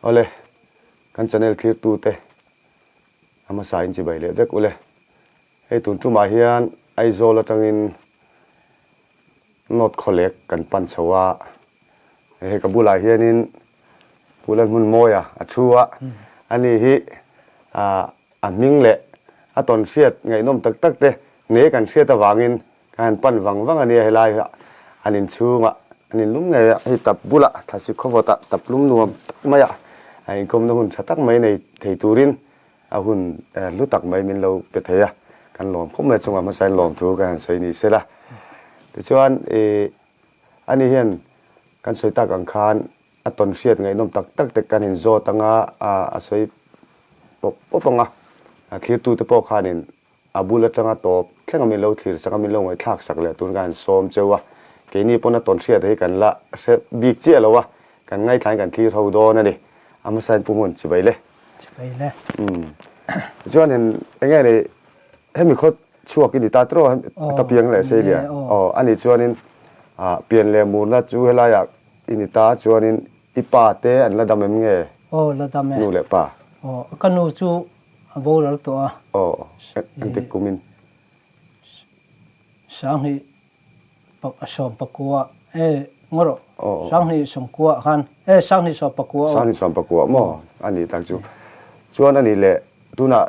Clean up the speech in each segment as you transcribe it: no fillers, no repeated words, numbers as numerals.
Awle, kan channel thlirtute a hmasa in chibai leh vek ule. Hei tun tumah hian Aizawl atangin North Khawlek kan pan chho a, hei ka bulah hianin Pu Lalhmunmawia a thu a, ani hi a hming leh a tawn hriat ngaihnawm tak tak te ne kan hriat avangin Ka han pan vang vang a nia helai ah an inchhung ah an inlum ngei a, hei tap bulah thlasik khawvawt ah tap lum nuam tak mai ah a inkawmna hun tha tak mai nei thei turin a hun hlu tak mai min lo pe thei a, kan lawm khawp mai a chungah hmasa in lawm thu kan han sawi ni sela. Tichuan ih ani hian kan sawi tak ang khan a tawn hriat ngaihnawm tak tak te kan inzawt anga a sawi pawp pawp ang a, a thlirtute pawh khanin A bul atanga tawp thleng a min lo thlir sak a, min lo ngaihthlak sak leh tun ka han sawm cheu a, keini pawn a tawn hriat hi kan la hre bik chiah lo a, kan ngaithlain kan thlir ho dawn a ni. A hmasain Pu Hmun chibai le. Chibai le. Umm. Tichuan hen enge ni hemi khaw chhuak i ni ta tiraw ta piang leh sei lia. Aw ani chuanin ah pian leh murna chu helaiah i ni ta chuanin i pa te an la dam em nge? Aw la dam e. Nu leh pa. Aw ka nu chu A boral tawh a. Aw, engtik kumin? Sanghnih sawmpakua, e ngaw rawh, Sanghnih sawmkua khan, e Sanghnih sawmpakua aw. Sanghnih sawmpakua maw? A nih tak chu. Chuan a nih leh tunah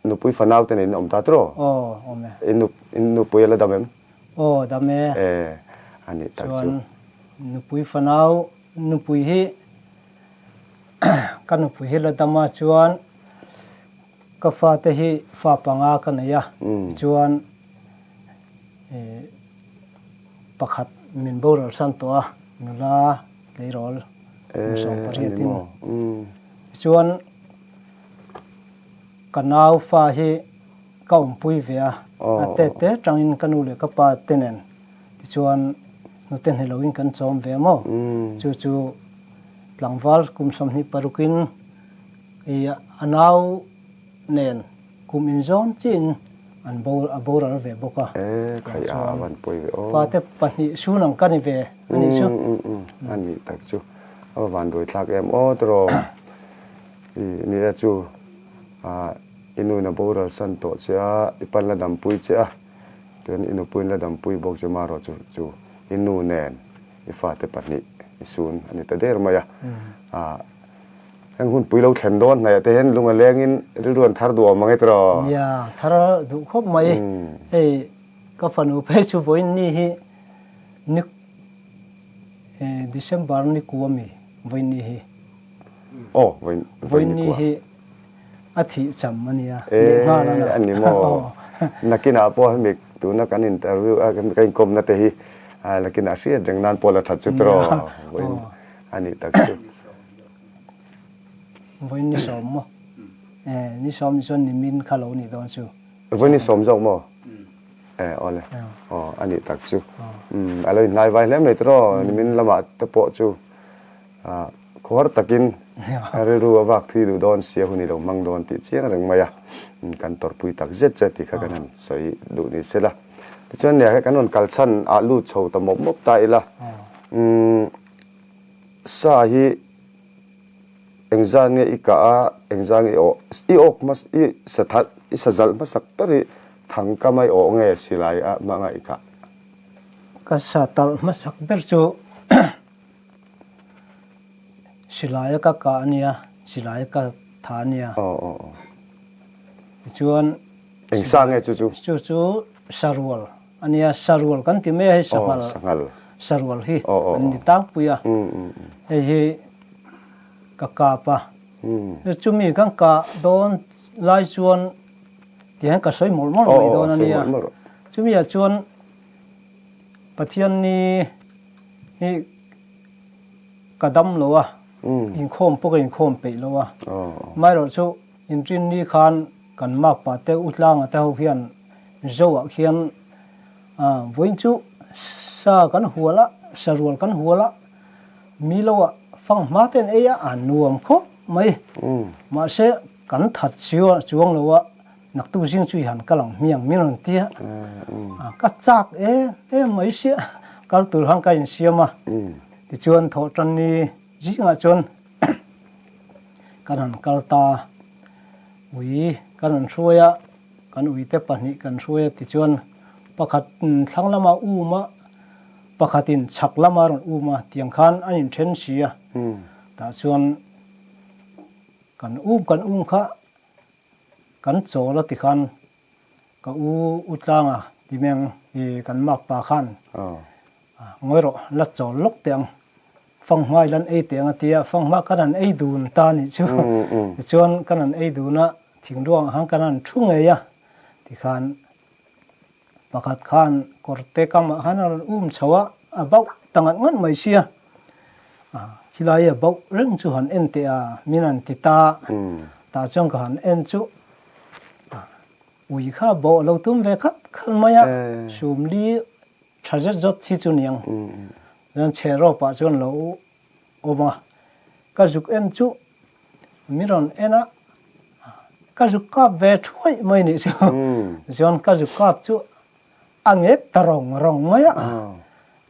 nupui fanau te nen in awm ta tiraw? Aw, awm e. In nupui a la dam em? Aw, dam e. E, a nih tak chu. Chuan nupui fanau, nupui hi Ka nupui hi la dam a chuan ka fate hi fa panga ka nei a, tichuan pakhat min boral san tawh a, nula tleirawl kum 18 in. Tichuan ka nau fa hi ka awmpui ve a, a te te tangin ka nu leh ka pa te nen tichuan hnute hne loin kan chawm ve maw, chu chu Tlangval kum 26 in i a nau nen kum inzawn chiin an bo a boral ve bawk a. E khai a a van pawi ve aw. Fate pahnih sun ang ka ni ve a nih chu. Um um a nih tak chu a va van ruai thlak em aw tiraw i ni e chu ah i nu in a boral san tawh che a i pan la dampui che a tichuan i nupuiin la dampui bawk che marawh chu chu i nu nen I fate pahnih i sun a ni ta der mai a. Ah, heng hun pui lo thlen dawn hnaih ah te hian lung a lengin rilru an thar duh awm ang e tiraw? Nia, thar duh khawp mai. Hei ka fanu phei chu vawiin ni hi ni December ni kua mi vawiin ni hi. Aw, vawiin vawiin ni hi a thih cham a nia, leh nghal a na. E, a ni maw? Nakinah pawh hemi tuna kan interview a ka inkawmna te hi nakinah hriat reng nan pawh la that chu tiraw? Vawiin a nih tak chu. Vawiin ni sawm maw? E, ni sawm ni chuan nimin kha lo nih dawn chu. Vawiin ni sawm zawk maw? E, awle. Aw, a nih tak chu. A lo inhnai vai hle mai tiraw? Nimin lamah te pawh chu. Khuar takin rilru a vak thui duh dawn sia hun i lo hmang dawn tih chiang reng mai a, kan tawrhpui tak zet che tih kha kan han sawi duh ni sela. Tichuan nia hei kan rawn kal chhan ah lut chho ta mawp mawp ta ila, sa hi engzan nge i kah a, engzan nge i awh, i awk hmasa, i sa thalh, i sa zalh hmasak ber hi thangkam a i awh nge silai a hmanga i kah? Ka sa talh hmasak ber chu Silai a ka kah a nia, silai a ka tha a nia. Aw aw aw. Tichuan Eng sa nge chu chu? Chu chu sarual a nia, sarual kan ti mai a hei sanghal. Aw sanghal. Sarual hi an ni tlangpui a. Hei hi ka kap a. Chumi kan kah dawn lai chuan tihian ka sawi mawlh mawlh mai dawn a nia. Chumi ah chuan Pathian ni hi ka dam lo a, inkhawm pawh ka inkhawm peih lo a. Amaherawh chu inrin ni khan kan makpa te U Tlanga te ho hian Zoah khian vawiin chu sa kan hual a, sarual kan hual a, mi lo ah fang hma ten ei a, a nuam khawp mai. Mahse kan that chuang lo a. Naktuk zing chu i han kal ang hmiang min rawn ti a, ka chak em em mai sia, kal tur khan ka insiam a, tichuan thawhtanni zingah chuan. Kan han kal ta. Ui kan han hruai a, kan uite pahnih kan hruai a tichuan pakhat thlang lama um a, pakhatin chhak lama rawn um a tiang khan an inthen si a. Tah chuan kan um kan um kha kan chawl a tikhan Ka u u tlanga ti meng i kan mak pa khan ngawi rawh la chawl lawk teh ang, fanghma i lan ei teh ang a ti a, fanghma kan han ei dun ta nih chu tichuan kan han ei dun a, thingruangah khan kan han thu ngei a tikhan pakhat khan kawrte kamah khan a rawn um chho a, a bauh ta ngat ngat mai sia, khilai a bauh reng chu han en teh a min han ti ta, tah chuan ka han en chu. Ui kha bawh lo tum ve khat khat mai a, Sumli tha zet zawt hi chu niang. Chuan chhe rawpah chuan lo awm a, ka zuk en chu mi rawn en a, ka zuk kap ve thuai mai nih chu. Chuan ka zuk kap chu a ngek ta rawng rawng mai a,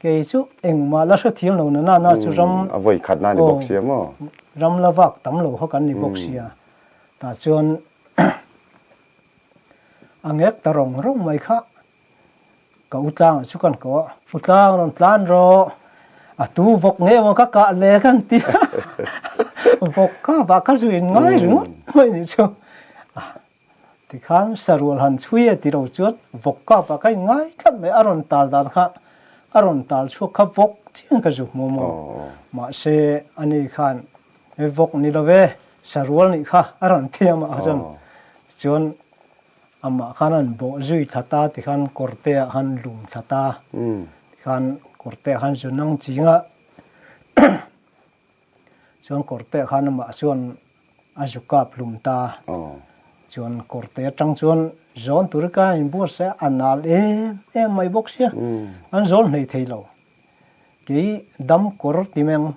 kei chu engmah la hrethiam lo na na chu ram A vawi khat na ni bawk sia maw? Ram la vak tam lo kha kan ni bawk sia. Tah chuan a ngek ta rawng rawng mai kha ka u tlangah chu kan ko a, u tlang rawn tlan rawh a tu vawk nge maw ka kah le kan ti a, vawk kha vah kha zu in ngai ringawt mai nih chu tikhan sarual han chhui e tilo chuan vawk kha vah kha in ngai tlat mai a rawn tal dan kha a rawn tal chhuak kha vawk chian ka zu hmu maw mahse ani khan He vawk ni lo ve, sarual nih kha a rawn ti amah kha chuan. Tichuan amah khan an bawh zui thla ta tikhan kawrte ah khan lum thla ta tikhan kawrte ah khan zun ang ching a chuan kawrte ah khan amah chuan a zu kap hlum ta. Chuan kawrte atang chuan zawn tur ka inbuatsaih a, a nal em em mai bawk sia, an zawn hlei thei lo. Kei dam kawr ti meng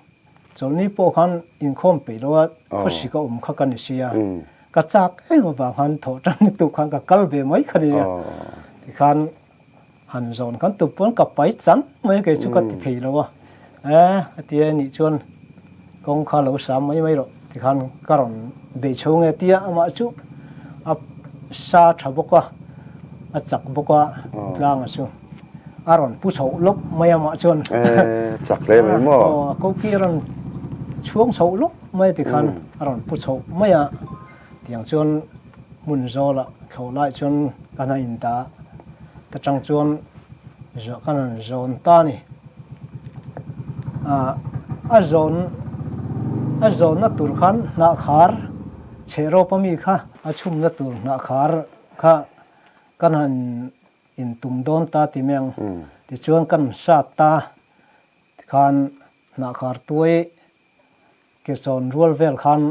chawlhni pawh khan inkhawm peih lo a, khawsik a awm kha ka ni sia. Ka chak em avang khan thawh tan lutuk khan ka kal ve mai kha nia. Tikhan han zawn kan tup pawn ka pai chan mai a, kei chu ka ti thei lo a. E a ti a nih chuan kawng kha lo sam mai mai rawh tikhan ka rawn bei chho nge tia amah chu a sa tha bawk a, a chak bawk a tlanga chu. A rawn pu chhoh lawk mai a mah chuan. Eh, chak hle mai maw? Aw, a koki a rawn chhuang chhoh lawk mai a tikhan a rawn pu chhoh mai a. Tiang chuan hmun zawlah thlawh lai chuan kan han in ta ta chang chuan zawh kan han zawn ta a ni. Ah, a zawn a zawnna tur khan hnahkhar chhe rawp a mi kha a chhumna tur hnahkhar kha kan han In tum dawn ta ti mai ang. Tichuan kan sat ta tikhan hnahkhar tuai ke chawn rual vel khan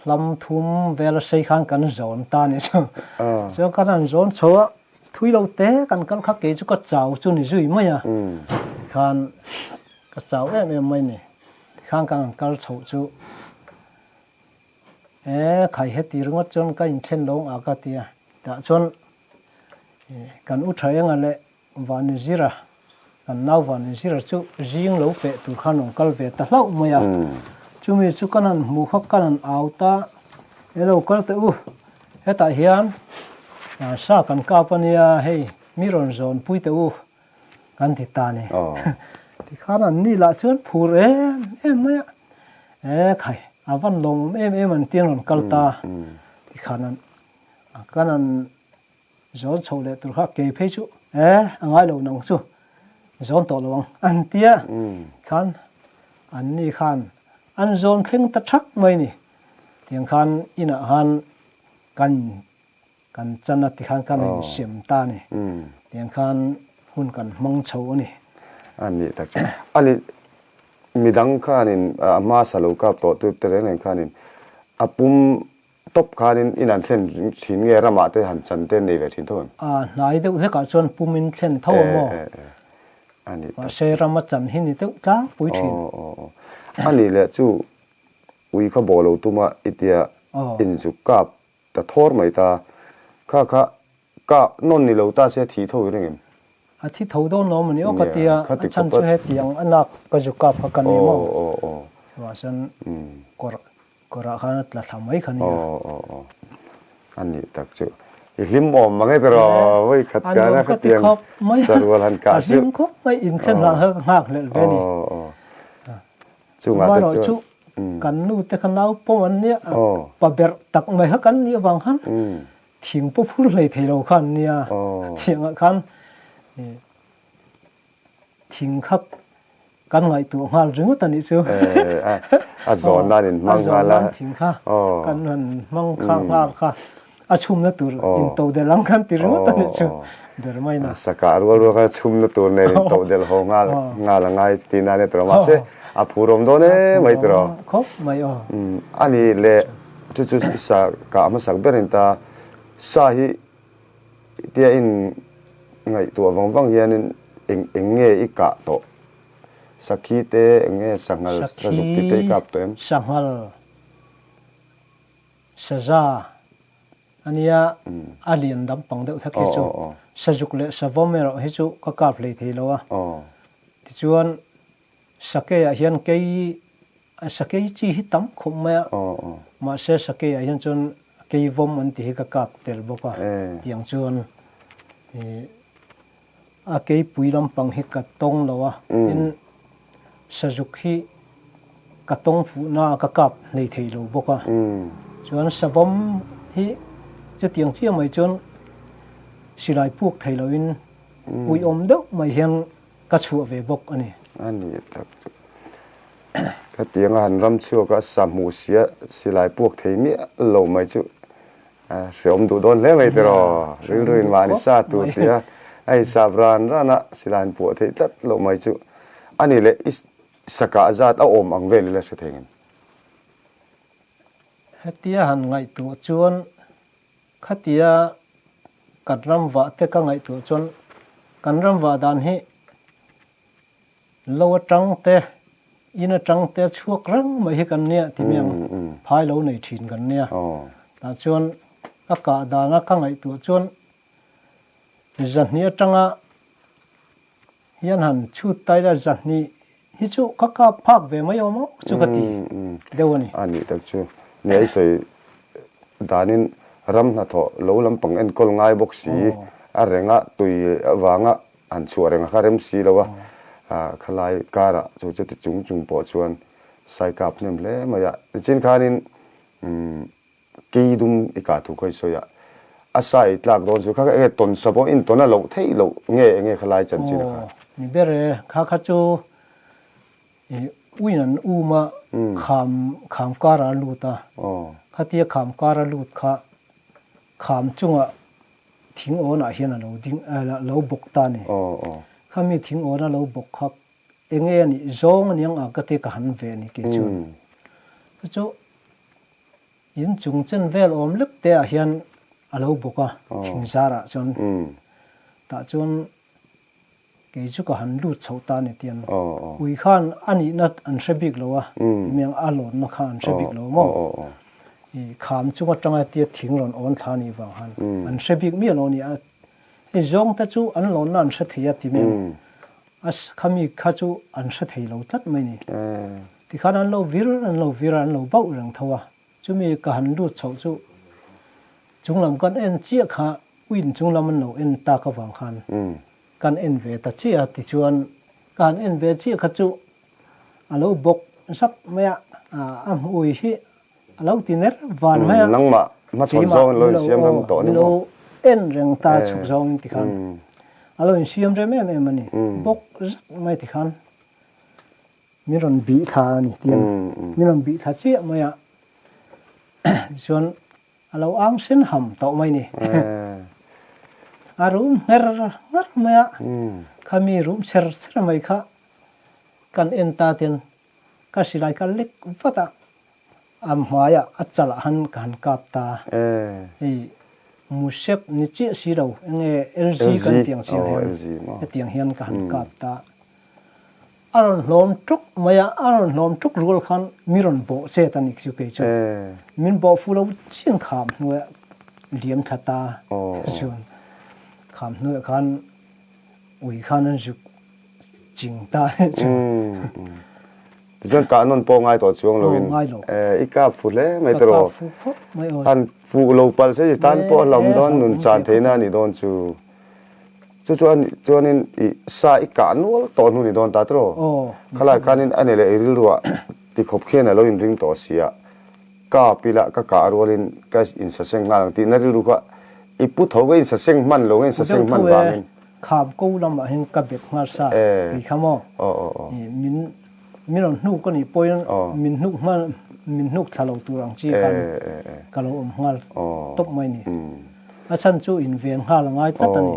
hlam thum vel a sei khan kan zawn ta ni chu. Chuan kan han zawn chho a, thui lo te kan kal kha kei chu ka chau chu ni zui mai a. Tikhan ka chau em em mai ni. Tikhan kan han kal chhoh chu e khai heti ringawt chuan ka inthlen lo ang a ka ti a. Tah chuan Kan u tha enga leh Vanizira, kan nau Vanizira chu zing lo peh tur khan rawn kal ve ta hlauh mai a. Chumi chu kan han hmuh kha kan han au ta, He lo kal teh u, hetah hian sa kan kap a nia, hei mi rawn zawn pui teh u kan ti ta ni. Tikhan an ni lah chuan phur em em mai a, E khai, a van lawmawm em em an ti an rawn kal ta. Tikhan an Kan an zawn chhoh leh tur kha kei phei chu e a ngai lo nang chu zawn tawh lo ang an tia khan an ni khan an zawn thleng ta thak mai ni tiang khan inah khan kan kan chan a tikhan kan insiam ta ni tiang khan hun kan hmang chho a ni. A nih tak chu a ni midang khanin a hmasa lo kap tawh tu te reng reng khanin a pum Top khanin in an thlen thin nge ramah te han chan te nei ve thin tho em? A hnai deuh hlekah chuan pum in thlen tho a maw? E, e, e. A nih tak Mahse ram a chan hi ni deuh tlangpui thin. Aw, aw, aw. A nih leh chu ui kha bawh lo tuma i tia inzuk kap ta thawr mai ta. Kha kha ka nawn ni lo ta se thi tho i ring em? A thi tho dawn lo mawni aw ka tia, a chhan chu hetiang a nak ka zu kap kha ka ni maw? Aw, aw, aw. Chuvang chuan kawrh. Kawrah khan a tla thla mai kha nia. Aw aw aw. A nih tak chu. I hlim awm mang e tiraw vawi khat kan a khatiang sarual han kah chu. A hlim khawp mai inthlen hlang kha ka nghak hlelh ve ni. Aw aw. Chungah te chuan. Chu kan nu te kha nau pawm an nia. Pa berh tak mai kha kan nih avang khan thing pawh phur hlei thei lo kha an nia. Thiangah khan Thing kha kan ngaihtuah nghal ringawt a nih chu. A zawn nan in hmang nghal a. A zawn nan thing kha kan han hmang kha nghal kha a chhumna tur in to delh ang kan ti ringawt a nih chu ber mai na. Sakah rual rual khan chhumna tur nen in to delh haw nghal nghal a ngai tih nan e tiraw mahse a phurawm dawn em mai tiraw. Khawp mai aw. A nih leh chu chu sakah hmasak ber in ta sa hi Tia in ngaihtuah vang vang hianin eng eng nge i kah tawh? Sakhi te eng nge sanghal sazuk ti te i kap tawh em? Sakhi, sanghal, saza a nia a lian dam pang deuh thak hi chu sazuk leh savawm erawh hi chu ka kap hlei thei lo a. Tichuan Sakei ah hian kei sakei chi hi tam khawp mai a, mahse sakei ah hian chuan kei vawm an tih hi ka kap tel bawk a, tiang chuan a keipui lampang hi ka tawng lo a, tin sazuk hi ka tawng fuhna a ka kap hlei thei lo bawk a, chuan savawm hi chutiang chiah mai chuan silai puk thei loin uiawm deuh mai hian Ka chhuah ve bawk a ni. A ni tak chu. Khatiang a han ram chhuak a sa hmuh sia silai puak thei miah lo mai chu a hreawm duh dawn hle mai tiraw. Rilru in mahni sa tur tia a insap ran ran a silai han puah theih tlat loh mai chu a ni leh i sakah zat a awm ang vel ila hre thei ngem. Hetia han ngaihtuah chuan Khatia kan ram vah te ka ngaihtuah chuan kan ram vah dan hi lo atang te, in atang te chhuak reng mai hi kan nia ti mai ang, phai lo nei thin kan nia. Tah chuan ka kah dana ka ngaihtuah chuan zahnih atanga Hian han chhut tai la zahnih hi chu ka kap phak ve mai awm awk chu ka ti deuh a ni. A nih tak chu. Nia i sawi danin ram hnathawh lo lampang enkawl ngai bawk si a renga tui avanga han chhuah reng a kha rem si lo a, khalai karah chu chuti chung chung pawh chuan sai kap hnem hle mai a. Nichin khanin Kei dum i kah thu kha i sawi a, a sa i tlak dawn chu kha kha enge tawn sa pawh in tawn a loh theih loh nge enge kha lai chanchin a kha? Aw ni ber e, kha kha chu i uin an um a, kham kham kar a lut a, khatia kham kar a lut kha kham chungah thing awnah hian a lo ding a lo bawk ta a ni. Khami thing awn a lo bawk kha enge a nih zawng aniang a ka ti ka han ve a ni kei chuan. Chu chu In chung chen vel awm lek te ah hian a lo bawk a, thing zar ah chuan tah chuan kei chu ka han lut chhoh ta a ni tian ui khan a nihna an hre bik lo a, timiang a lawnna kha an hre bik lo maw? I kham chung atanga tia thing rawn awn thla a nih vang khan an hre bik miah lo a ni a, hei zawng te chu an lawnna an hre thei a timiang a khami kha chu an hre thei lo tlat mai a ni. Tikhan an lo vir an lo vir a, an lo bauh reng tho a. Chumi ka han lut chhoh chu chunglam kan en chiah kha uin chunglam an lo en tak avang khan kan en ve ta chiah a. Tichuan ka han en ve chiah kha chu a lo bawk zak mai a, a hmui hi a lo ti ner van mai a. Nangmah hmachhawn zawng in lo insiam rem tawh ni maw? Min lo en reng ta chhuk zawngin tikhan a lo insiam rem em em a ni. Bawk zak mai tikhan. Min rawn bih thla a ni tiang min rawn bih thla chiah mai a tichuan a lo ang sen ham tawh mai ni a rum ngher ngher mai a khami rum chher chher mai kha kan en ta tian ka silai ka lek vat a A hmaiah a chalah han ka han kap ta. Hei Musep ni chiah si lo, enge LG kan tiang chiang hian hetiang hian ka han kap ta. A rawn hlawm tuk mai a, a rawn hlawm tuk rual khan mi rawn bawh chet a ni chu kei chu. Min bawh fu lo chian kham hnuaiah liam thla ta chuan kham hnuaiah khan ui khan an zuk ching ta chu. Tichuan kah nawn pawh ngai tawh chuang loin i kap fu hle mai tawh rawh. Han fuh lo palh se i tan pawh a hlauhawm dawn nun chan theihna a nih dawn chu. Chu chuan chuanin i sa i kah nual tawh hnu ni dawn ta tawh rawh. Khalai khanin a ni leh i rilruah tikhawp khian a lo inring tawh si a. Kap ila ka kah rualin ka insaseng nghal ang tihna rilru kha i pu tho ka insaseng hman lo nge insaseng hman vangin. Kham ko lamah hian ka bet nghal sa tih kha maw min min rawn hnuk a nih pawhin min hnuk hman min hnuk thla lo tur ang chi khan ka lo awm nghal tawp mai ni. A chhan chu inven nghal a ngai tlat a ni.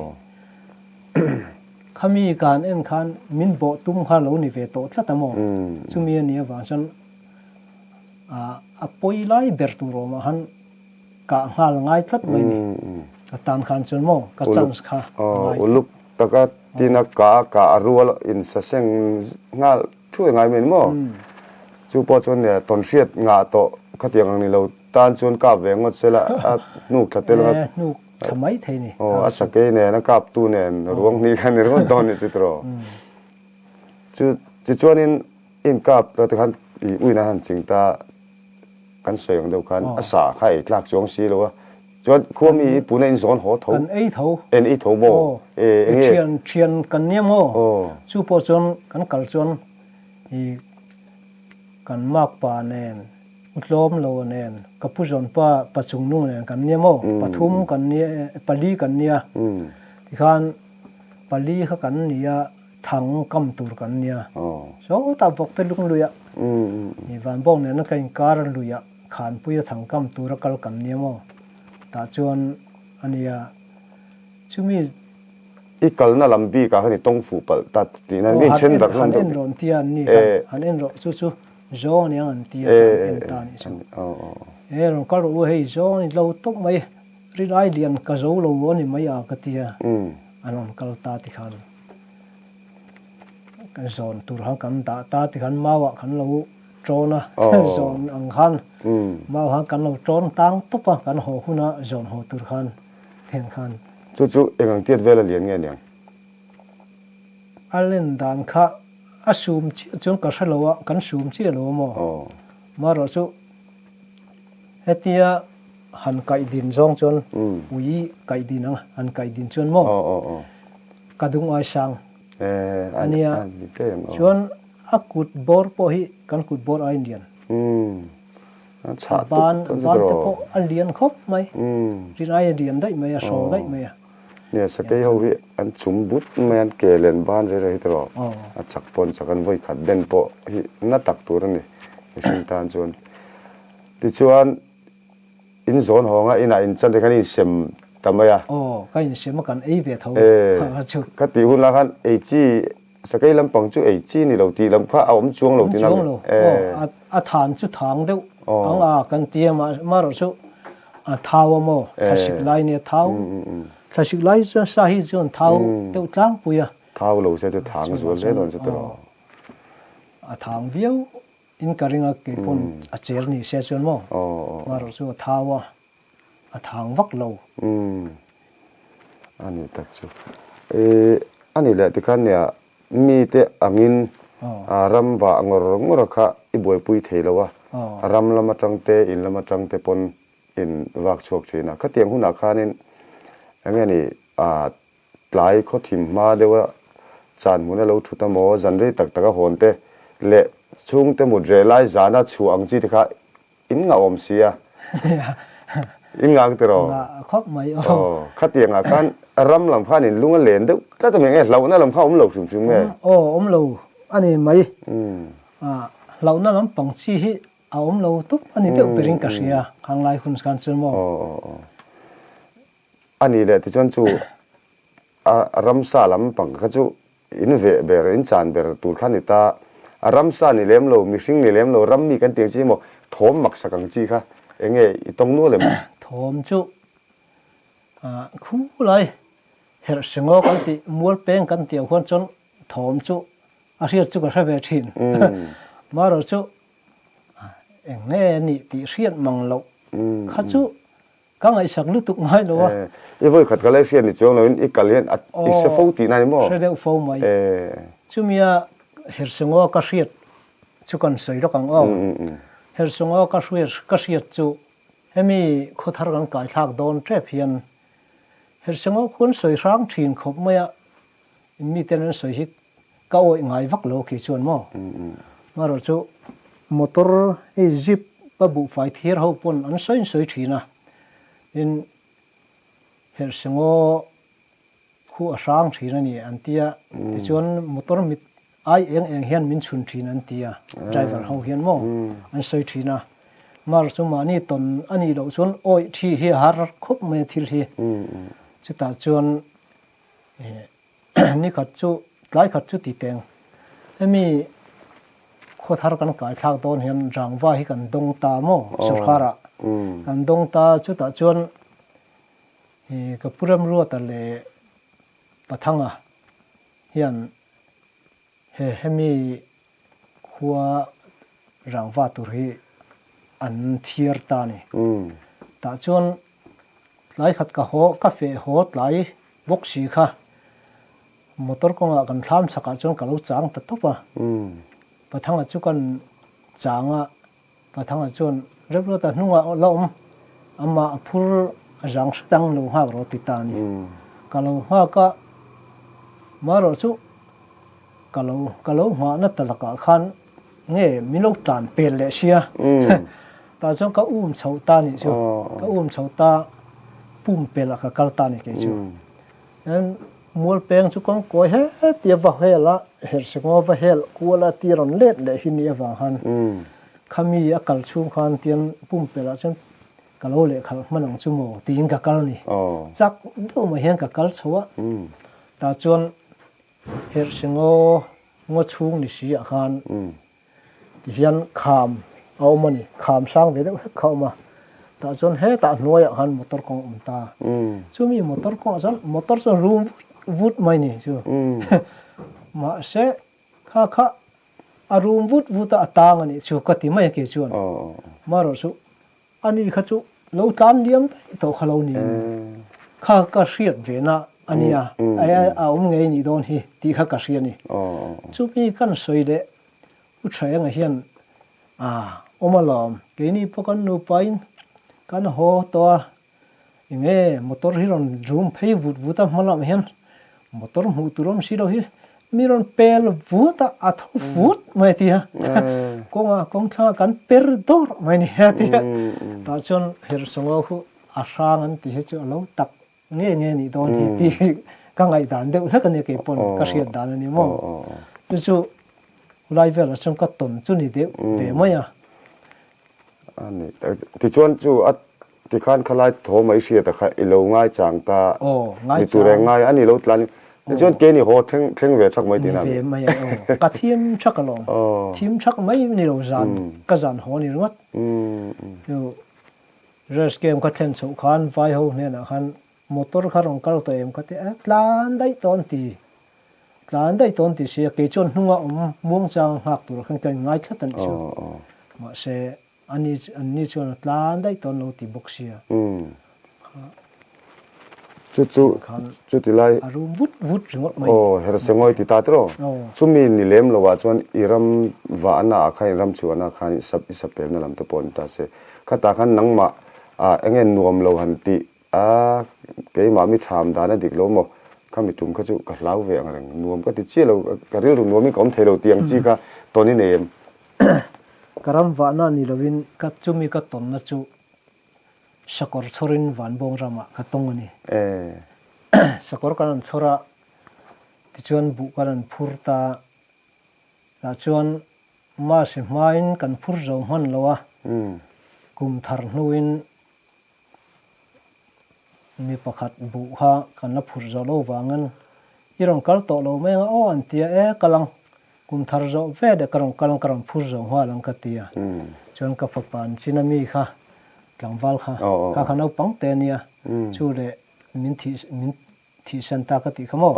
Khami kan en khan min bawh tum kha lo ni ve tawh tlat a maw chumi a nih avang chuan a pawi lai ber tur awmah khan kah nghal ngai tlat mai ni. Ka tan khan chuan maw ka chance kha a ngai tlat. Uluk taka tina kah a kah a rual insaseng nghal thuai ngai mai ni maw? Chu pawh chuan tawnhriat ngah tawh khatiang ang ni lo tan chuan kap ve ngawt sela a hnuk thla tel ngawt. Hnuk thla mai thei ni. Aw a sakei nen a kaptu nen ruang hnih khan ni ringawt dawn ni chu tiraw. Chu tichuanin Inkap te khan i uina han ching ta kan sawi ang deuh khan a sa kha ei tlak chuang si lo a, chuan khua mi i puna in zawn haw tho. Kan ei tho. En ei tho maw? E enge? Thian thian kan nia maw? Chu pawh chuan kan kal chuan i kan makpa nen Utlawm lo nen ka pu zawn pa pa chungnung nen kan nia maw? Pathum kan nia pali kan nia tikhan pali kha kan nia. Thang kam tur kan nia. Sawtah vawkte lung luiah i Vanbawk nena ka inkar luiah Khanpuia thang kam tura kal kan nia maw? Tah chuan a nia. Chumi. I kalna lam bikah khan i tawng fuh palh ta tihna mi then rak hlawm deuh. Han en rawn tia an ni khan han en rawh chu chu zawng aniang an tia khan en ta anih chu. E rawn kal rawh u hei zawng ani lo tawp mai rilai lian ka zo lo a ni mai a ka tia an rawn kal ta tikhan. Kan zawn tur khan kan dah ta tikhan mauah kan lo ṭawn a, zawn ang khan mau khan kan lo ṭawn tang tawp a, kan haw huna zawn haw tur khan heng khan. Chu chu eng ang tiat vel a lian nge aniang? A len dan kha a sum chiah chuan ka hre lo a, kan sum chiah lo a maw? Marawh chu hetia han kaih din zawng chuan ui kaih din ang han kaih din chuan maw ka dung ai sang a nia chuan a kut bawr pawh hi kan kut bawr ai lian a ban a ban te pawh a lian khawp mai rin ai a lian daih mai a hraw daih mai a. Nia sakei ho hi an chum but mai an ke len ban rei rei hi tiraw a chak pawh an chak an vawi khat den pawh hi na tak tur a ni mihring tan chuan tichuan In zawn hawnga inah in chan te khan in sem ta mai a. Aw, ka insem a kan ei ve tho a chu. Ka tih hun lah khan ei chi, sakei lampang chu ei chi ni lo tih lam kha a awm chuang lo tih na. Awm chuang lo, aw, a than chu thang deuh ang a kan ti a, marawh chu a thau a maw, thlasik lai nia thau, thlasik lai chuan sa hi chuan thau deuh tlangpui a. Thau lo se chu thang zual hle dawn chu tiraw. A thang viau In ka ring a kei pawn a cher ni se chuan maw marawh chu a thau a, a thang vak lo. Umm a ni tak chu. I a ni leh tikhan nia mite angin ram vah ngawr ngawr a kha i buaipui thei lo a, ram lam atang te in lam atang te pawn in vak chhuak thin a. Khatiang hunah khanin enge ni Tlai khawthim hma deuha chan hmuna lo thut a maw, zan rei tak taka hawn te leh chhungte mut reh lai zana chhuah ang chi te kha in ngah awm si a, in ngah ang tiraw? Ngah khawp mai aw. Aw, khatiang ah khan ram lam khan in lung a len deuh tlat a mi nge, hlauhna lam kha a awm lo hrim hrim nge? Aw, awm lo a ni mai. Hlauhna lampang chi hi a awm lo tawp a ni deuh berin ka hria, khanglai hun khan chuan maw? Aw, aw, aw. A nih leh tichuan chu a ramsa lampang kha chu in veh ber, in chan ber tur kha a ni ta. A ramsa ni lem lo, mihring ni lem lo, rammi kan tih ang chi emaw thawm maksak ang chi kha eng nge i tawng nual em? Thawm chu khu lai herh sengaw kan tih, mual peng kan tih ang khuan chuan thawm chu a hriat chu ka hre ve thin. Marawh chu eng nge a nih tih hriat mang loh kha chu Ka ngaihsak lutuk ngai lo a. I vawi khat ka lai hriat ni chuang loin i kal hian a i hre fo tihna ni maw? Hre deuh fo mai. Chumia Hersengaw ka hriat chu kan sawi lawk ang aw. Herhsawng aw ka hriat ka hriat chu hemi khawthar kan kaithlak dawn tep hian Herhsawng aw khu an sawi hrang thin khawp mai a, miten an sawi hi ka awih ngai vak lo khi chuan maw? Marawh chu motor hei jeep a buhfai thiar ho pawn an sawi sawi thin a, tin Herhsawng aw Khu a hrang thin a ni an ti a, tichuan motor mit ai eng eng hian min chhun thin an ti a, driver ho hian maw an sawi thin a, mar chu mahni tawn a nih loh chuan awih thi hi a har khawp mai a thil hi, chutah chuan nikhat chu tlai khat chu ti teng hemi khawthar kan kai thlak dawn hian rangva hi kan dawng ta maw sawrkharah kan dawng ta chutah chuan Ka pu Remruata leh Pathanga hian he hemi khua rangva tur hi an thiar ta a ni. Tah chuan tlai khat ka haw, ka feh haw tlai bawk si kha motor kawngah kan thlam chhakah chuan ka lo chang ta tawp a. Pathanga chu kan chang a, Pathanga chuan Remruata hnungah la awm, amah a phur a zang hret ang lo nghak rawh ti ta a ni. Ka lo nghak a, marawh chu ka lo ka lo nghahna ta lakah khan nge min lo tlan pel leh sia. Tah chuan ka um chhoh ta a nih chu, ka um chhoh ta pumpelh ah ka kal ta a ni kei chu. Tin, Mualpeng chu kawngkawi hetia va hel a, Herhsengaw va hel kual a ti rawn let leh hi ni avang khan khami a kal chhung khan tian pumpelh ah chuan ka lo lehkhalh hman ang chu maw tiin ka kal ni. Chak deuh mai hian ka kal chho a, tah chuan Herhsengaw ngaw chhung ni si ah khan Tihian kham a awm a ni, kham sang ve deuh hlek kha a awm a, tah chuan hetah hnuaiah khan motor kawng a awm ta. Chumi motor kawngah chuan motor chuan rum vut vut mai ni chu. Mahse kha kha a rum vut vut a a tang a nih chu ka ti mai a kei chuan. Marawh chu Ani kha chu lo tlan liam daih tawh kha lo ni kha ka hriat ve na a nia, a awm ngei nih dawn hi tih kha ka hria a ni. Chumi kan sawi leh U Thaenga hian a awm alawm, keini pawh kan nupain kan haw tawh a, Enge motor hi rawn rum phei vut vut a hma lamah hian motor hmuh tur awm si lo hi mi rawn pel vut a a tho vut mai a ti a kawnga kawng thlangah kan per dawr mai a ni a ti a tah chuan herhsawngo khu a hrang an tih hi chu a lo tak nge nge nih dawn hi tih hi ka ngaihdan deuh hlek a nia kei pawn ka hriat dan a ni maw chu chu lai velah chuan ka tawn chu ni deuh ve mai a. A ni tichuan chu a Tikhan khalai thaw mai hriata kha i lo ngaichang ta ni tur e ngai a ni lo tlan tichuan keini haw thleng thleng ve thak mai tihna a ni. Ni ve mai a aw. Ka thim thak alawm. Thim thak mai ni lo zan ka zan haw ni ringawt. Chu rest camp ka thlen chhoh khan vai ho hnenah khan motor kha rawn kal tawh em ka ti a tlan daih tawh an ti. Tlan daih tawh an ti sia kei chuan hnunga awm muangchang nghak tur khan ka inngai tlat a nih chu. Mahse Ani anni chuan a tlan daih tawn lo ti bawk sia. Umm. Chu chu chuti lai. A rum vut vut ringawt mai. Aw herse ngawi ti ta tiraw. Aw. Chumi ni lem lo ah chuan i ram vahna ah khan i ram chhuahna ah khan i sap i sapelna lam te pawh ni ta se. Khatah khan nangmah ah enge nuam lo han tih a keimah mi tham dan a dik lo maw? Kha mi tum kha chu ka hlau ve ang reng nuam ka ti chiah lo ka rilru nuamin ka awm thei lo tih ang chi kha tawn i nei em? Ka ram vahna ni lovin ka chumi ka tawnna chu sakawr chhawrin Vanbawng ramah ka tawng a ni. Sakawr kan rawn chhawr a, tichuan buh kan rawn phur ta. Tah chuan Masi hmain kan phur zo hman lo a, kum thar hnuin Mi pakhat buh kha kan la phurh zawh lo vangin i rawn kal tawh lo mai ang a, aw an ti a, e kal ang, kum thar zawh ve leh ka rawn kal ang, ka rawn phur zawh nghal ang ka ti a. Chuan ka fapa an chin a mi kha, tlangval kha, kha kha naupang te a nia, chu leh min thih min thihsan ta ka tih kha maw,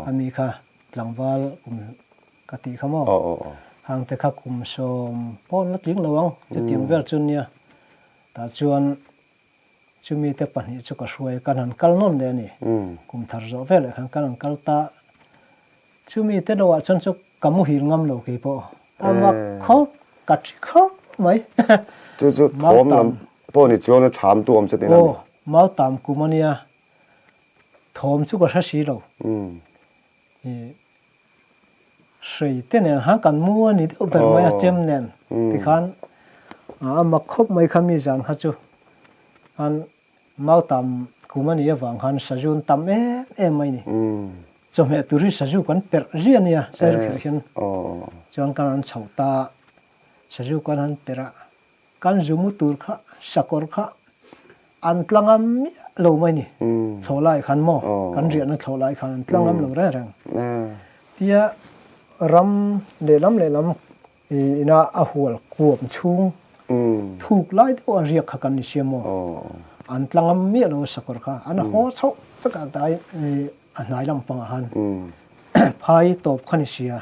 a mi kha tlangval kum ka tih kha maw, hangte kha kum sawm pawh an la tling lo ang, chutiang vel chu nia. Tah chuan chumite pahnih chu ka hruai kan han kal nawn leh a ni. Kum thar zawh veleh khan kan han kal ta. Chumite lo ah chuan chu ka muhil ngam lo kei pawh. A mak khawp. ka thi khawp mai. Chu chu thawm lam pawh ni chuan a tham tu awm che tihna a ni. Aw, mau tam kum a nia, thawm chu ka hre si lo. Hrei te nen khan kan mu a ni deuh ber mai a, chem nen tikhan a mak khawp mai kha mi zan kha chu khan Mau tam kum a nih avang khan sazu an tam em em mai ni. Chawhmeh tur hi sazu kan perh zia a nia, zai kherh hian chuan kan han chho ta, sazu kan han perh a, kan zu mu tur kha sakawr kha an tla ngam miah lo mai ni. Thlawh lai khan maw, kan riahna thlawh lai khan an tla ngam lo reng reng. Tia ram lehlam lehlam Ina a hual kuam chhung thuk lai deuh a riak kha kan ni sia maw? An tla ngam miah lo a sakawr kha. An haw chhoh vek a dai a hnai lampangah khan phai tawp kha ni sia.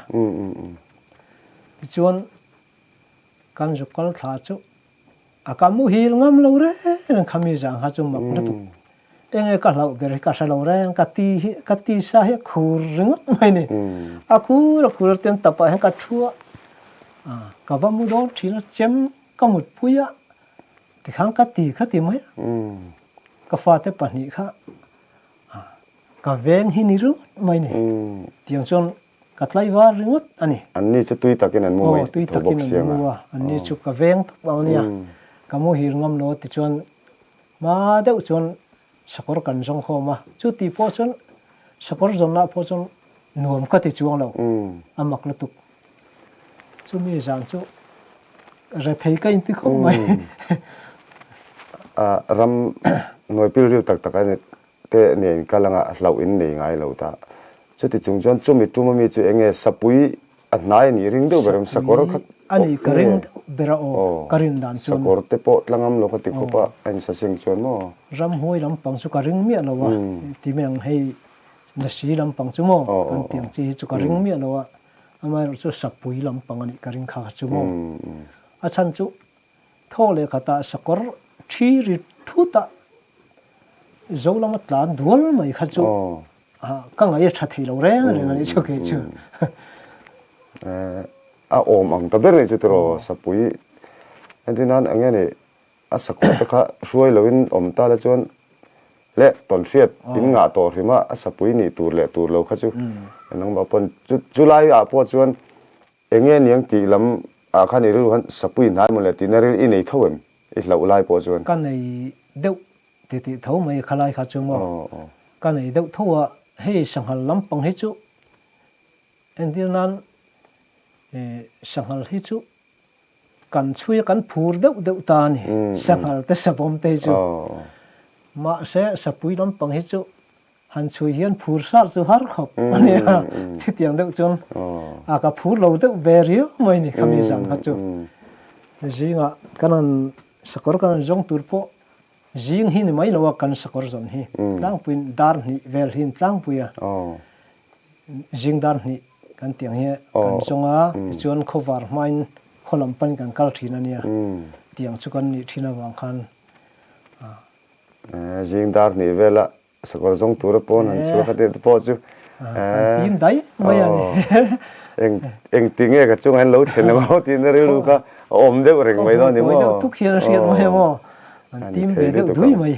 Tichuan kan zu kal thla chu A ka muhil ngam lo reng reng kha mi zang kha chu mak lutuk. Enge ka hlauh ber hi ka hre lo reng, ka ti hi ka tisa hi a khur ringawt mai ni. A khur a khur a tiang tapah hian ka thu a, ka va mu dawn thin a, chem ka mutpui a, tikhan ka ti kha ti mai a. Ka fate pahnih kha ka veng hi ni ringawt mai ni. Tiang chuan Ka tlaivar ringawt a ni. Anni chu tui takin an mu mai tho bawk si ang a. Aw, tui takin an mu a. Anni chu ka veng tawp ang ania. Ka muhil ngam lo tichuan hma deuh chuan sakawr kan zawng khawm a. Chu tih pawh chuan sakawr zawnna pawh chuan nuam ka ti chuang lo. A mak lutuk. Chumi zan chu rethei ka inti khawp mai. Ram hnuai pilril tak tak a ni. Te nen kal anga hlauh in nei ngai lo ta. Chuti chung chuan chumi tum ami chu enge sapui a hnai a nih ring deuh ber em sakawr kha A nih ka ring deuh ber a aw ka rin dan chuan. Sakawr te pawh tlangam lo ka ti khawp a a in saseng chuan maw. Ramhuai lampang chu ka ring miah lo a ti mai ang hei Lasi lampang chu maw kan tiang chi hi chu ka ring miah lo a amaherawh chu sapui lampang a nih ka ring kha kha chu maw. A chhan chu Thaw leh khatah sakawr thi ri thut a zo lama tlan dual mai kha chu ka ngaih a tha thei lo reng reng a nih chu kei chu. A awm ang ta ber nih chu tiraw sapui entir nan eng nge ni a sakawr te kha hruai loin awm ta la chuan leh tawnhriat in ngah tawh hrim a a sapui nih tur leh tur lo kha chu nangmah pawn chu chulai ah pawh chuan Enge niang tih lam ah khan i rilru khan sapui hnai maw le tihna ril i nei tho em? I hlauh lai pawh chuan. Ka nei deuh ti tih tho mai khalai kha chu maw? Ka nei deuh tho a, hei sanghal lampang hi chu entir nan sanghal hi chu kan chhui a kan phur deuh deuh ta a ni, sanghal te savawm te hi chu. Mahse sapui lampang hi chu Han chhui hian phur sar chu har khawp a nia, chutiang deuh chuan a ka phur lo deuh ve riau mai ni khami zan kha chu. Zingah kan han sakawr kan han zawng tur pawh zing hi ni mai lo a kan sakawr zawn hi tlangpuiin dar hnih vel hi an tlangpui a, zing dar hnih kan tiang hi kan zawng a, tichuan khawvar hmain khaw lam panin kan kal thin a nia, tiang chu kan nih thin avang khan. Zing dar hnih vela Sakawr zawng tura pawn han chhuak a tih te pawh chu Kan tim daih mai a ni. Eng eng ti nge ka chungah hian lo thlen ang aw tihna rilru kha a awm deuh reng mai dawn ni maw? Tawi deuh tuk hian a hriat mai a maw? An tim ve deuh dui mai.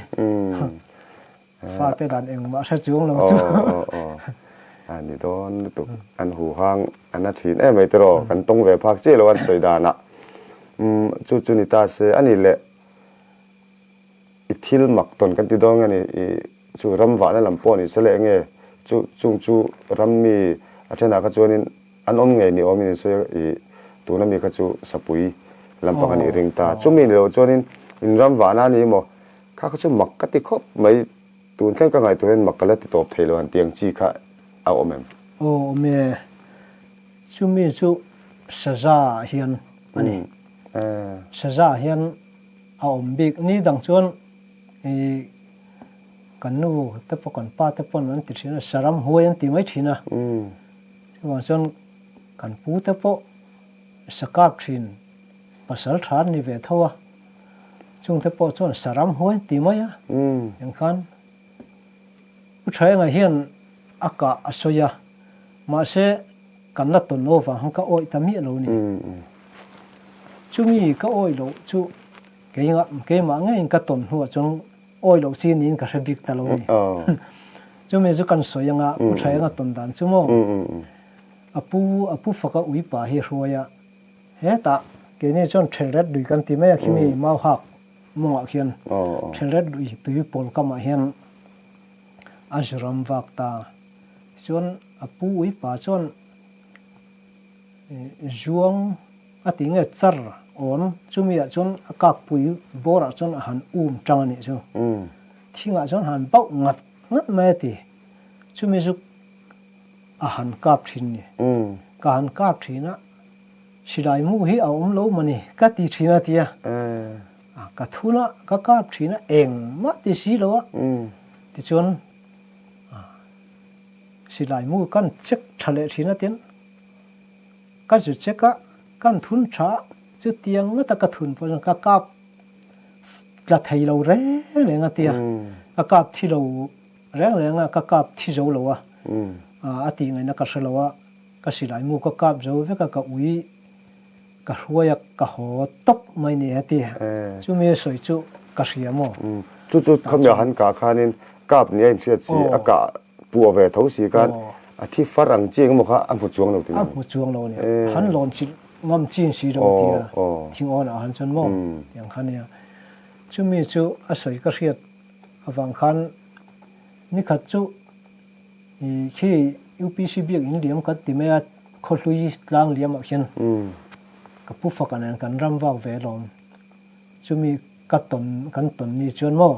Fate dan engmah hre chuang lo chu. A ni dawn lutuk. An huhang a na thin em mai tiraw? Kan tawng ve phak chiah lo an sawi danah. Chu chu ni ta se a ni leh. I thil mak tawn kan ti dawn nge ni i chu ram vahna lam pawh ni se leh enge chu chung chu ram mi a thenah kha chuanin an awm ngei ni awmin in sawi a i tuna mi kha chu sapui lampang a nih ring ta chumi ni loh chuanin in ram vahna a ni maw kha kha chu mak ka ti khawp mai tun thleng ka ngaihtuah hian mak ka la ti tawp thei lo han tiang chi kha a awm em? Aw awm e chumi chu saza ah hian a ni saza ah hian A awm bik. Ni dang chuan i kan nu te pawh kan pa te pawn an ti thin a, saram huai an ti mai thin a. Chuvang chuan kan pu te pawh sakap thin pasal tha an ni ve tho a, chung te pawh chuan saram huai an ti mai a. Engkhan Pu Thaenga hian a kah a sawi a, mahse kan la tawn lo vang khan ka awih ta miah lo ni. Chumi ka awih loh chu keimah ngeiin ka tawn hnuah chuan awih loh chi niin ka hre bik ta lo a ni. Chumi chu kan sawi anga Pu Thaenga tawn dan chu maw? A pu a pu faka uipa hi hruai a, hetah keini chuan Thelret lui kan ti mai a khimi Mauhak mawngah khian Thelret lui tui pawl kamah hian a zu ram vak ta. Tichuan a pu uipa chuan Zuang a ti nge char awn chumi ah chuan a kakpui bawr ah chuan a han um tang a nih chu. Thing ah chuan han bauh ngat ngat mai a ti. Chumi chu a han kap thin ni. Ka han kap thin a, silai mu hi a awm lo mawni ka ti thin a tia. Ka thun a, ka kap thin a, engmah ti si lo a. Tichuan silai mu kan check tha leh thin a tin. Ka zu check a, kan thun tha a, chutiang ngata ka thun pawh chuan ka kap tla thei lo reng reng a tia, ka kap thi lo reng reng a, ka kap thi zo lo a, a tih ngaihna ka hre lo a, ka silai mu ka kap zo vek a, ka ui ka hruai a, ka haw tawp mai ni a ti. Chumi a sawi chu ka hria maw? Chu chu khawmia han kah khanin kap nia inhriat si, a kah Puah ve tho si khan a thi far ang chi engemaw kha a hmu chuang lo tih A hmu chuang lo a ni. Han lawn chilh ngam chin si lo a ti a, thing awn ah han chuan maw tiang kha nia. Chumi chu a sawi ka hriat avang khan nikhat chu i khi UPC biak in liam kan ti mai a, khawhlui tlang liam ah khian ka pu faka nen kan ram vak ve alawm. Chumi ka tawn kan tawn ni chuan maw.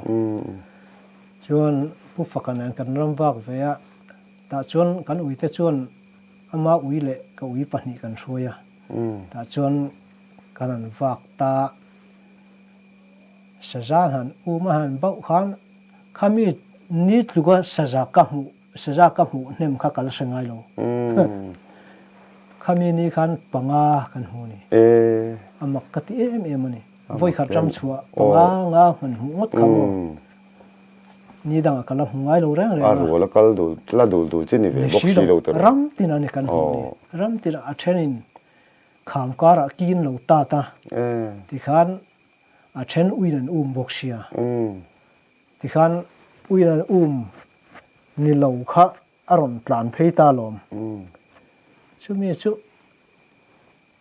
Chuan Pu Faka nen kan ram vak ve a, tah chuan kan uite chuan ama ui leh ka ui pahnih kan hruai a, tah chuan kan han vak ta. Saza han um a han bauh khan khami ni tluka saza ka hmuh saza ka hmuh hnem kha ka la hre ngai lo. Khami ni khan panga kan hmu a ni. A mak ka ti em em a ni. Vawikhat ram chhuah panga nga hman hmuh ngawt kha maw? Ni dangah ka la hmu ngai lo reng reng a. A rual a kal dul la dul dul chi ni ve bawk si lo tawh. Ram tin a ni kan hmuh ni. Ram tin a thenin kham karah kin lo tat a. Tikhan a then uin an um bawk sia. Tikhan uin an um ni lo kha a rawn tlan phei ta lawm. Chumi chu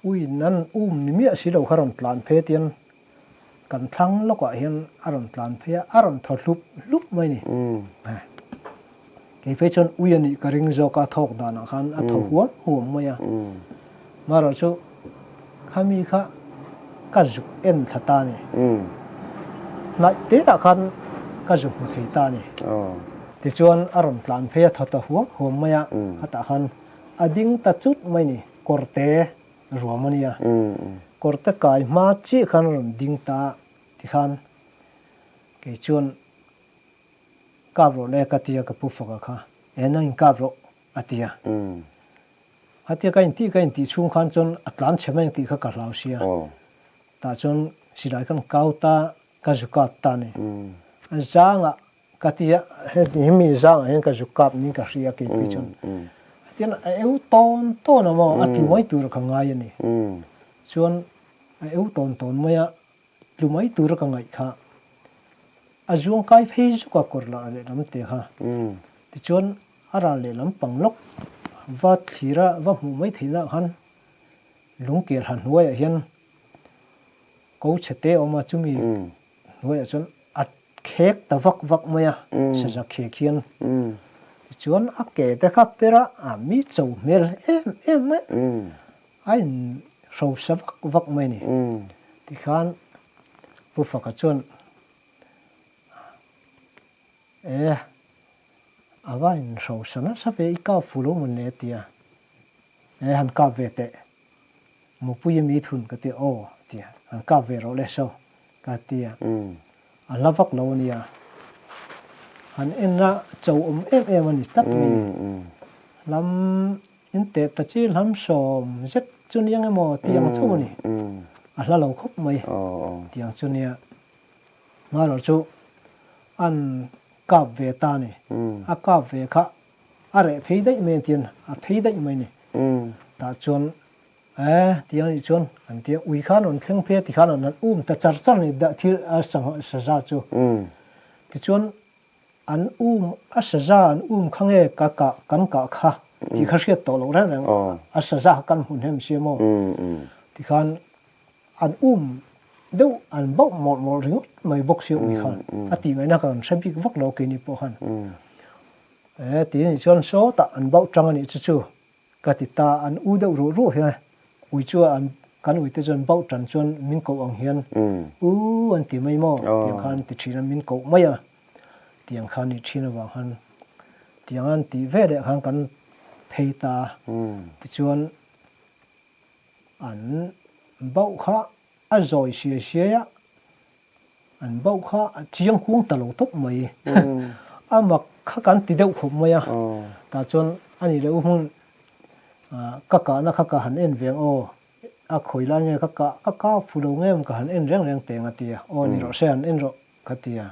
Ui nan um ni miah si lo kha rawn tlan phei atian kan thlang lawkah hian a rawn tlan phei a, a rawn thaw hlup hlup mai ni. Kei phei chuan ui a nih ka ring zawk a thawk danah khan a thaw huam huam mai a. Marawh chu khami kha ka zuk en thla ta ni. Hnaih teah khan ka zu hmu thei ta ni. Tichuan a rawn tlan phei a thaw ta huam huam mai a, khatah khan a ding ta chut mai ni. Kawrte ruam a nia. Kawrte kai hma chiah khan a rawn ding ta tikhan kei chuan kap rawh le ka ti a ka pu faka kha e nang in kap rawh a ti a. Khatia ka intih ka intih chhung khan chuan a tlan chhe mai ang tih kha ka hlau sia. Tah chuan silai khan kau ta ka zu kap ta a ni. A zangah Ka ti a, hemi zangah hian ka zuk kap niin ka hria kei phei chuan. Tian a eu tawn tawn a maw, a tlu mai tur ka ngai a ni. Chuan a eu tawn tawn mai a, tlu mai tura ka ngaih kha a zuang kai phei zuk a kawr lah lehlam te kha. Tichuan a ral lehlam pang lawk va thlir a, va hmuh mai theih nah khan lungkel ha hnuaiah hian ko chhe te a awm a, chumi hnuaiah chuan a khek ta vak vak mai a, saza khek hian. Tichuan a ke te kha per a, a mi cho hmel em em mai a, a in hrosa vak vak mai a ni. Tikhan Pu Faka chuan E, a va in hrosa nasa ve, i kap fu lo mawn le a ti a, e han kap ve teh. Mupui a mi thun ka ti a, aw a ti a, an kap ve rawh le so ka ti a, a hla vak lo a nia, han en a cho awm em em a ni tlat mai ni, hlam in teh ta chi hlam sawm zet chu nia nge maw tih ang chauh a ni, a hla lo khawp mai tih ang chu nia, hmarawh chu an kap ve ta a ni, a kap ve kha a reh phei daih mai a tian a phei daih mai a ni, tah chuan. E tiang anih chuan an ti a, ui khan rawn thleng phei a tikhan an han um ta char char a ni dah thil a sangha saza chu. Tichuan an um a saza an um kha nge ka kah kan kah kha tih kha hriat tawh loh reng reng a saza kha kan hmu hnem sia maw tikhan an um deuh an bauh mawlh mawlh ringawt mai bawk sia ui khan a tih ngaihna kan hre bik vak lo keini pawh khan e tih anih chuan sawtah an bauh tang anih chu chu. Ka ti ta, an u deuh ruh ruh hian ui chu an kan uite chuan bauh tan chuan min koh ang hian u an ti mai maw tiang khan an ti thin a, min koh mai a tiang khan nih thin avang khan tiang an tih ve leh khan kan phei ta tichuan an bauh kha a zawi siai siai a. An bauh kha a chiang kung ta lo tawp mai. A mak kha kan ti deuh khawp mai a. Tah chuan a nih leh u hmun ka kahna kha ka han en ve ang aw, a khawi lai nge ka kah ka kah fu lo nge ka han en reng reng teng a ti a, aw ni rawh se han en rawh ka ti a.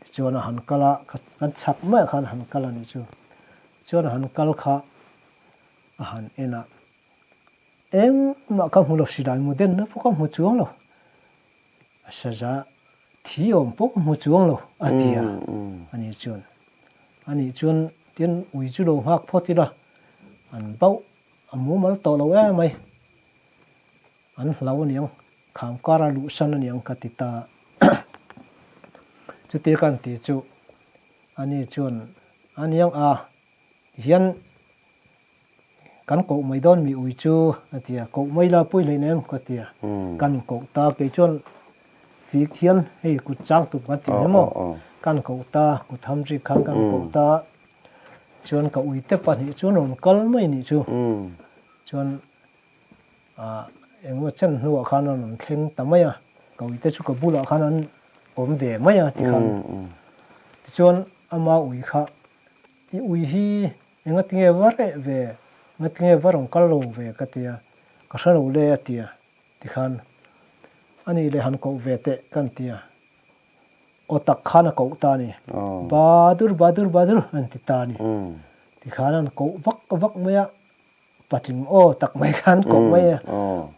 Tichuan a han kal a, kan chhak maiah khan a han kal a nih chu. Tichuan a han kal kha a han en a, engmah ka hmu lo, silai mu denna pawh ka hmu chuang lo. A saza thi awm pawh ka hmu chuang lo a ti a, ani chuan ani chuan tin ui chu lo nghak phawt ila an bauh a mumal tawh lo em mai, an hlau aniang kham kara luhsan aniang ka ti ta chutia ka han ti chu ani chuan aniang a hian Kan koh mai dawn mi ui chu a ti a, koh mai la pawi hlein em ka ti a, kan koh ta kei chuan fik hian hei kut chang tum kan ti hle maw, kan koh ta kut ham rik khan kan koh ta chuan ka ui te pahnih chuan rawn kal mai nih chu chuan ah engemaw chen hnuah khan a rawn thleng ta mai a, ka ui te chu ka bulah khan an awm ve mai a tikhan tichuan ama ui kha i ui hi Engatinge va reh ve, engatinge va rawn kal lo ve ka ti a, ka hre lo le a ti a, tikhan a nih leh han koh ve teh ka ti a, aw tak khan a koh ta a ni, Badur, Badur, Badur an ti ta a ni, tikhan an koh vak vak mai a, patling aw tak mai khan koh mai a,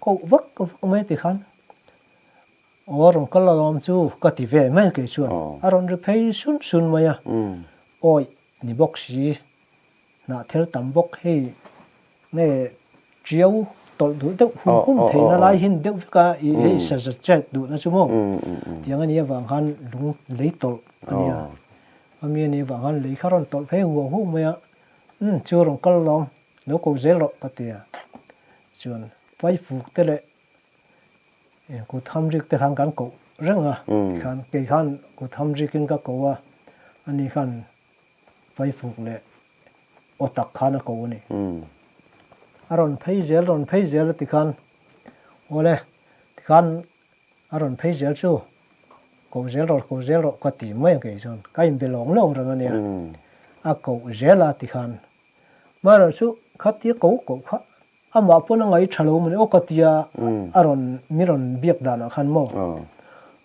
koh vak vak mai a tikhan aw rawn kal alawm chu ka ti ve mai a kei chuan a rawn ri phei sun sun mai a, awi Ni bawk si, hnah thel tam bawk hei nge tiau tawlh duh deuh hum hum theihna lai hin deuh vek a i hei saza chet duhna chu maw tiang a nih avang khan lung lei tawlh a nia ami a nih avang khan lei kha rawn tawlh phei huau huau mai a umm chu rawn kal lawm lo ko zel rawh ka ti a chuan faifuk te leh Kut hamrik te khan kan koh reng a, tikhan kei khan kut hamrikin ka ko a, ani khan faifuk leh aw tak khan a ko a ni. A rawn phei zel rawn phei zel a tikhan awle tikhan a rawn phei zel chu koh zel rawh koh zel rawh ka ti mai a kei chuan ka inbe lawng lawng reng a nia, a koh zel a tikhan amaherawhchu khatia koh koh kha Amah pawn a ngaih tha lo mawni aw ka tia a rawn mi rawn biak danah khan maw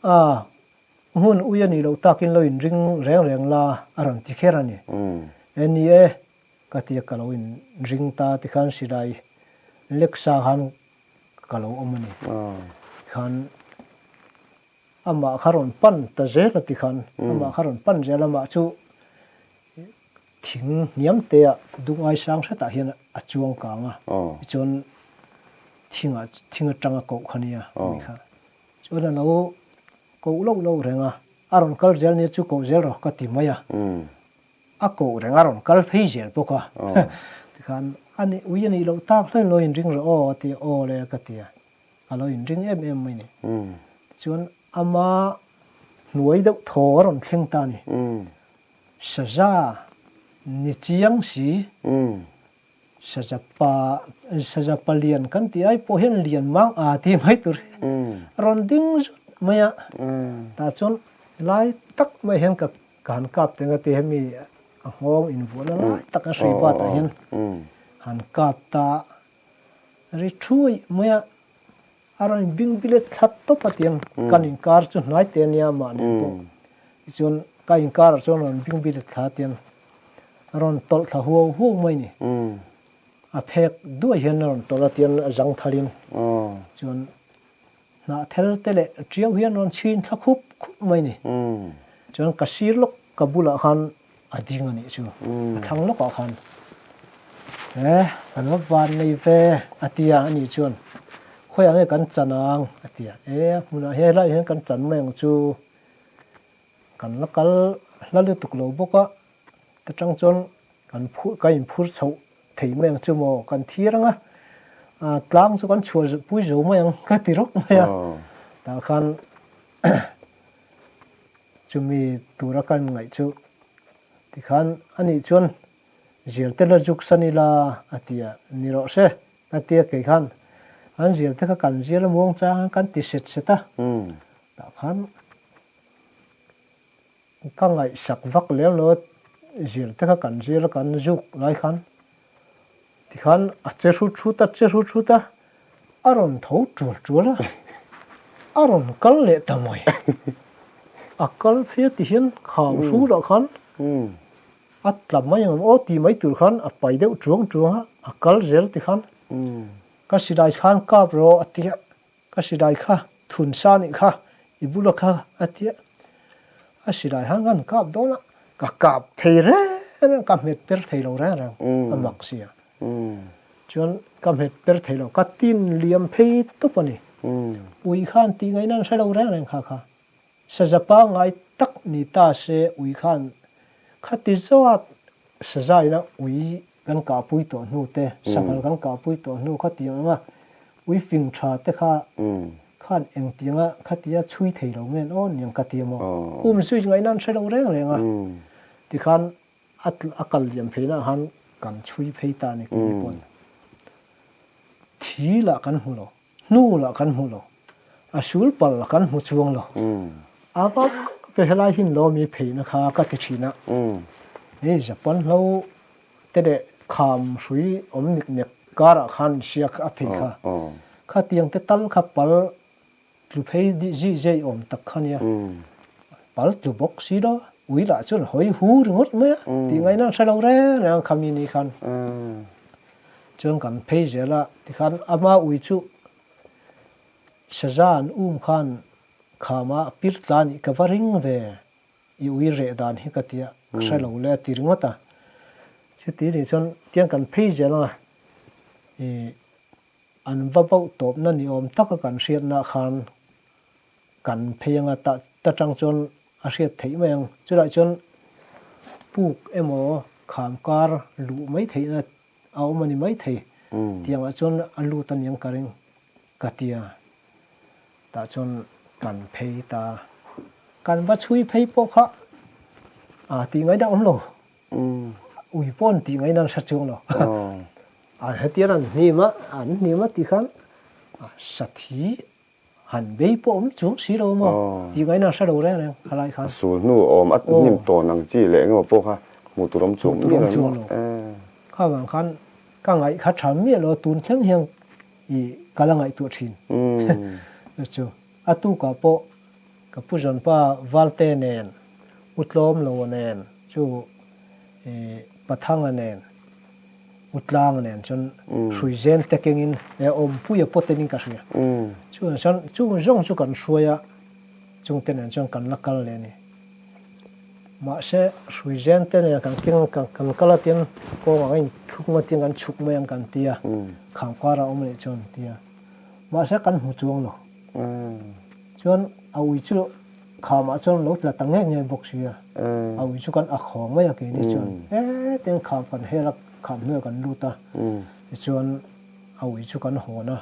a hmun ui a nih loh takin lo in ring reng reng la a rawn ti kher a ni. E ni e ka tia ka lo in ring ta tikhan silai lek sa khan ka lo awm a ni khan Amah kha rawn pan ta zel a ti khan, amah kha rawn pan zel amah chu thing hniam te ah dungai sang hretah hian a chuang kang a, tichuan thingah thing atang a koh kha nia ui kha. Chuan a lo koh loh loh reng a, a rawn kal zel nia chu koh zel rawh ka ti mai a, a koh reng a rawn kal phei zel bawk a, tikhan a nih ui a nih loh tak hlain lo inring rawh aw a ti a, aw le ka ti a. A lo inring em em mai ni. Tichuan ama hnuai deuh thaw a rawn thleng ta a ni. Saza ni chiang si, saza pa, saza palian kan tih ai pawh hian lian mang a ti mai tur hi a rawn ding zut mai a. Tah chuan helai tak mai hian ka ka han kap teng a ti hemi a nghawng invuahna lai tak a hrui batah hian han kap ta Ri thuai mai a, a rawn inbing bilet thlat tawp a tiang kan inkar chu hnai te ania mah nen pawh tichuan ka inkarah chuan rawn bing bilet thla a tiang a rawn tawlh thla huau huau mai ni. A phek duai hian a rawn tawlh a tian a zang thalin chuan hnah thel te leh tiau hian rawn chhin thla khup khup mai ni. Chuan ka sir lawk ka bulah khan a ding a nih chu, a thlang lawkah khan e kan va van nei ve a tia a nih chuan khawiah nge kan chan ang a tia e a hmunah hian helaiah hian kan chan mai ang chu kan la kal hla lutuk lo bawk a ta tang chuan kan phur kan inphur chhoh thei mai ang chu maw kan thir ang a tlang chu kan chhuah pui zo mai ang ka ti rawk mai a tah khan Chumi tura kan ngaih chu tikhan anih chuan zial te la zuk san ila a ti a, ni rawh se ka ti a kei khan an zial te kha kan zial a muang chang a kan ti set set a, tah khan ka ngaihsak vak lem lo a zial te kha kan zial a kan zuk lai khan Tikhan a che hrut hrut a, che hrut hrut a, a rawn tho tual tual a, a rawn kal leh ta mai. A kal phei a ti hian kham hrurah khan a tla mai ang aw tih mai tur khan a pai deuh tuang tuang a, a kal zel tikhan ka silai khan kap rawh a ti a. Ka silai kha thun sa nih kha i bula kha a tia, a silai han kan kap dawn a, ka kap thei reng reng, ka hmet per thei lo reng reng a mak sia. Chuan ka hmet per thei lo, ka tin liam phei tawp a ni. Ui khan tih ngaihna an hre lo reng reng kha kha. Saza pangngai tak ni ta se ui khan khati zawt sazaina ui kan kahpui tawh hnu te, sanghal kan kahpui tawh hnu kha tiang anga ui fing tha te kha khan engtianga khatia chhui thei lo ngen aw niang ka ti a maw? Um zui ngaihna an hre lo reng reng a, tikhan a kal liam pheihnah khan kan chhui phei ta a ni keini pawn thi lah kan hmu lo. Hnu lah kan hmu lo, a sul pal lah kan hmu chuang lo. A va ve helai hin lo mi pheina kha ka ti thin a. Hei Japan hlo te leh kham hrui awm nik nek karah khan siak a phei kha. Khatiang te tal kha pal tlu phei zih zeh awm tak kha nia. Pal tlu bawk si lo, ui lah chuan hawi hu ringawt mai a, tih ngaihna an hre lo reng reng ang khami ni khan. Chuan kan phei zel a, tikhan ama ui chu saza an um khan khama pir tla nih ka va ring ve, i ui reh dan hi ka tia, ka hre lo le a ti ringawt a. Chuti nih chuan tiang kan phei zel ang a, i an va bauh tawpna ni awm taka kan hriatna khan Kan phei anga ta ta tang chuan a hriat theih mai ang. Chulai chuan puk emaw kham kar luh mai theihna a awm a ni mai thei. Tiangah chuan a lut a niang ka ring ka tia. Tah chuan kan phei ta. Kan va chhui phei pawh kha a tih ngaihna awm lo. Ui pawh an tih ngaihna an hre chuang lo. A hetiang an hnim a, an hnim a tih khan sathi Han bei pawh awm chuang si lo maw? Tih ngaihna a hre lo reng reng khalai khan. A sul hnu awm a hnim tawn ang chi leh engemaw pawh kha hmuh tur awm chuang miah lo maw? Kha vang khan ka ngaih kha tha miah lo tun thleng hian i ka la ngaihtuah thin. Chu a tukah pawh ka pu Zawnpa Valte nen U Tlawm Lo nen chu i Pathanga nen U Tlanga nen chuan hrui zen te kengin e awmpuia pawt enin ka hria. Chuan chuan chung zawng chu kan hruai a, chungte nen chuan kan la kal leh a ni. Mahse hrui zen te nen kan keng kan kal a tin kawngah kan inthluk ngawt tin kan chhuk mai ang kan ti a, kham karah awm leh chuan ti a. Mahse kan hmu chuang lo. Chuan a ui chu Khamah chuan lo tla ta ngei ngei bawk si a, a ui chu kan ak hawng mai a keini chuan hetiang kham kan hel a, kham hnuaiah kan lut a, tichuan a ui chu kan hawn a,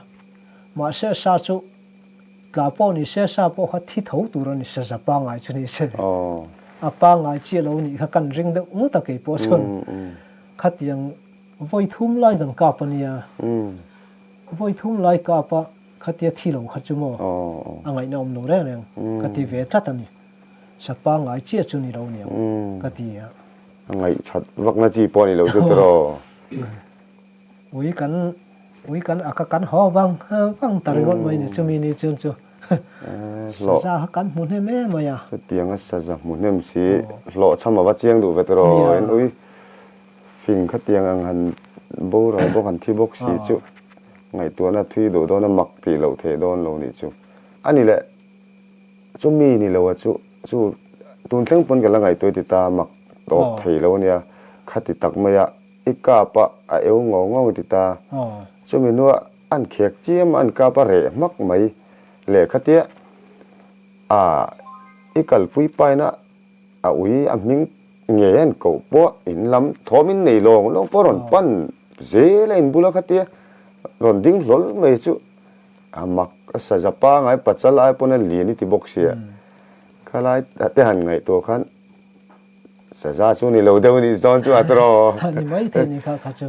mahse sa chu tla pawh ni se sa pawh kha thi tho tur a ni, saza pangngai chu ni se, a pangngai chiah lo nih kha kan ring deuh ngawt a keipawh chuan khatiang vawi thum lai kan kap a nia, vawi thum lai kap a. Khatia thi lo kha chu maw a ngaihna awm lo reng reng ka ti ve tlat a ni. Sa pangngai chiah chu ni lo niang ka ti a. A ngaihthat vakna chi pawh a ni lo chu tiraw. Ui kan ui kan a ka kan haw vang vang ta ringawt mai ni chumi ni chuan chu saza kha kan hmu hnem em mai a. Chutianga saza hmu hnem si hlawhchham a va chiang duh ve tiraw. Ui fing khatiang ang han. boral bawk an thi bawk si chu ngaihtuahna thui duh dawn a mak tih loh theih dawn lo nih chu. A ni leh chu mi ni lo a chu chu tun thleng pawn ka la ngaihtuah ti ta mak tawp thei lo ania khati tak mai a i kap a a eu ngau ngau ti ta chumi hnua an khek chiam a an kap a reh hmak mai leh khatia a i kalpui paina A ui a hming ngei a inkoh pawh in lam thawm in nei lawng lawng pawh rawn pan zel a inbula khatia rawn ding hlawl mai chu a mak a saza pangai pachal ai pawn a lian i ti bawk sia khalai te han ngaihtuah khan saza chu ni lo deuh a nih zawn chu a tawh ni mai thei ni kha kha chu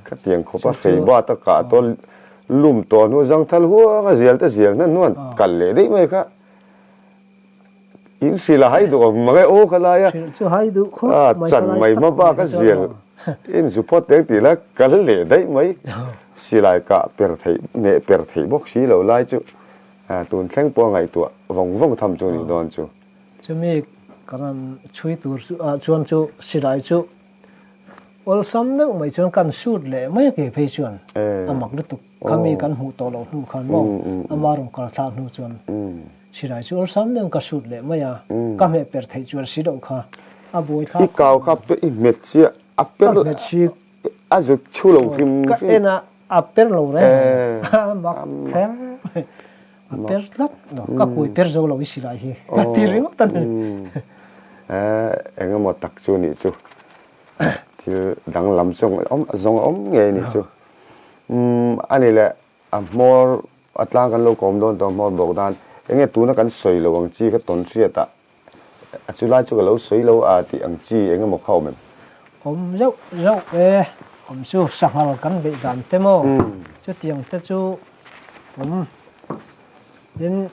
khatiang khawp a hrei bat a kah tawh lum tawh hnu zangthal huang a zial te zial hnan hnuan kal leh daih mai kha. In hrilh a hai duh awm mang e aw kha lai a. Hrilh chu hai duh khawp mai kha lai chan mai hma bak a zial in zu phawt teng tih la kal leh daih mai. Silai kah per theih meh per theih bawk si lo lai chu tun thleng pawh a ngaihtuah vawng vawng tham chu nih dawn chu. Chumi kan han chhui tur chu ah chuan chu silai chu awlsam deuh mai chuan kan shoot leh mai a ke phei chuan a mak lutuk. Khami kan hmuh tawh loh hnu khan maw ama rawn kal thlak hnu chuan Silai chu awlsam deuhin ka sut leh mai a, ka hmeh per theih chuan si loh kha a buai thlak I kau kha i hmet chiah a per Ka hmet si a zut chhu lo hrim hrim. Ka en a, a per lo reng reng a mak kher mai, a per tlat lo, ka kui per zo lo i silai hi ka ti ringawt a ni. Eng emaw tak chu nih chu, thil danglam chu zawng a awm ngei nih chu. A ni leh A hmawr a tlang kan lo kawm dawn tawh hmawr bawk dan enge tuna kan sawi lo ang chi kha tawn hriat ah a chu lai chu ka lo sawi lo a tih ang chi enge maw kha awm em? Awm zauh zauh e, awm chu sanghal kan beih dan te maw chutiang te chu awm tin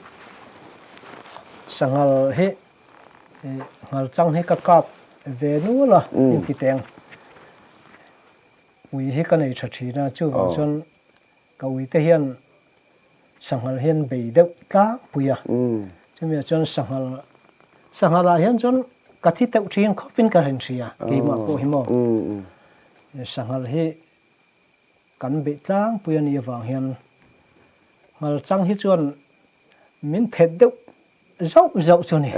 sanghal hi nghal chang hi ka kap ve nual a inti teng. Ui hi ka nei tha thin a, chuvang chuan ka ui te hian sanghal hian bei deuh tlangpui a, chumi ah chuan sanghal sanghal ah hian chuan ka thi teuh thin khawpin ka rin hria keimah pawh hi maw sanghal hi kan beih tlangpui a nih avang hian nghal chang hi chuan min phet deuh zauh zauh chu ni.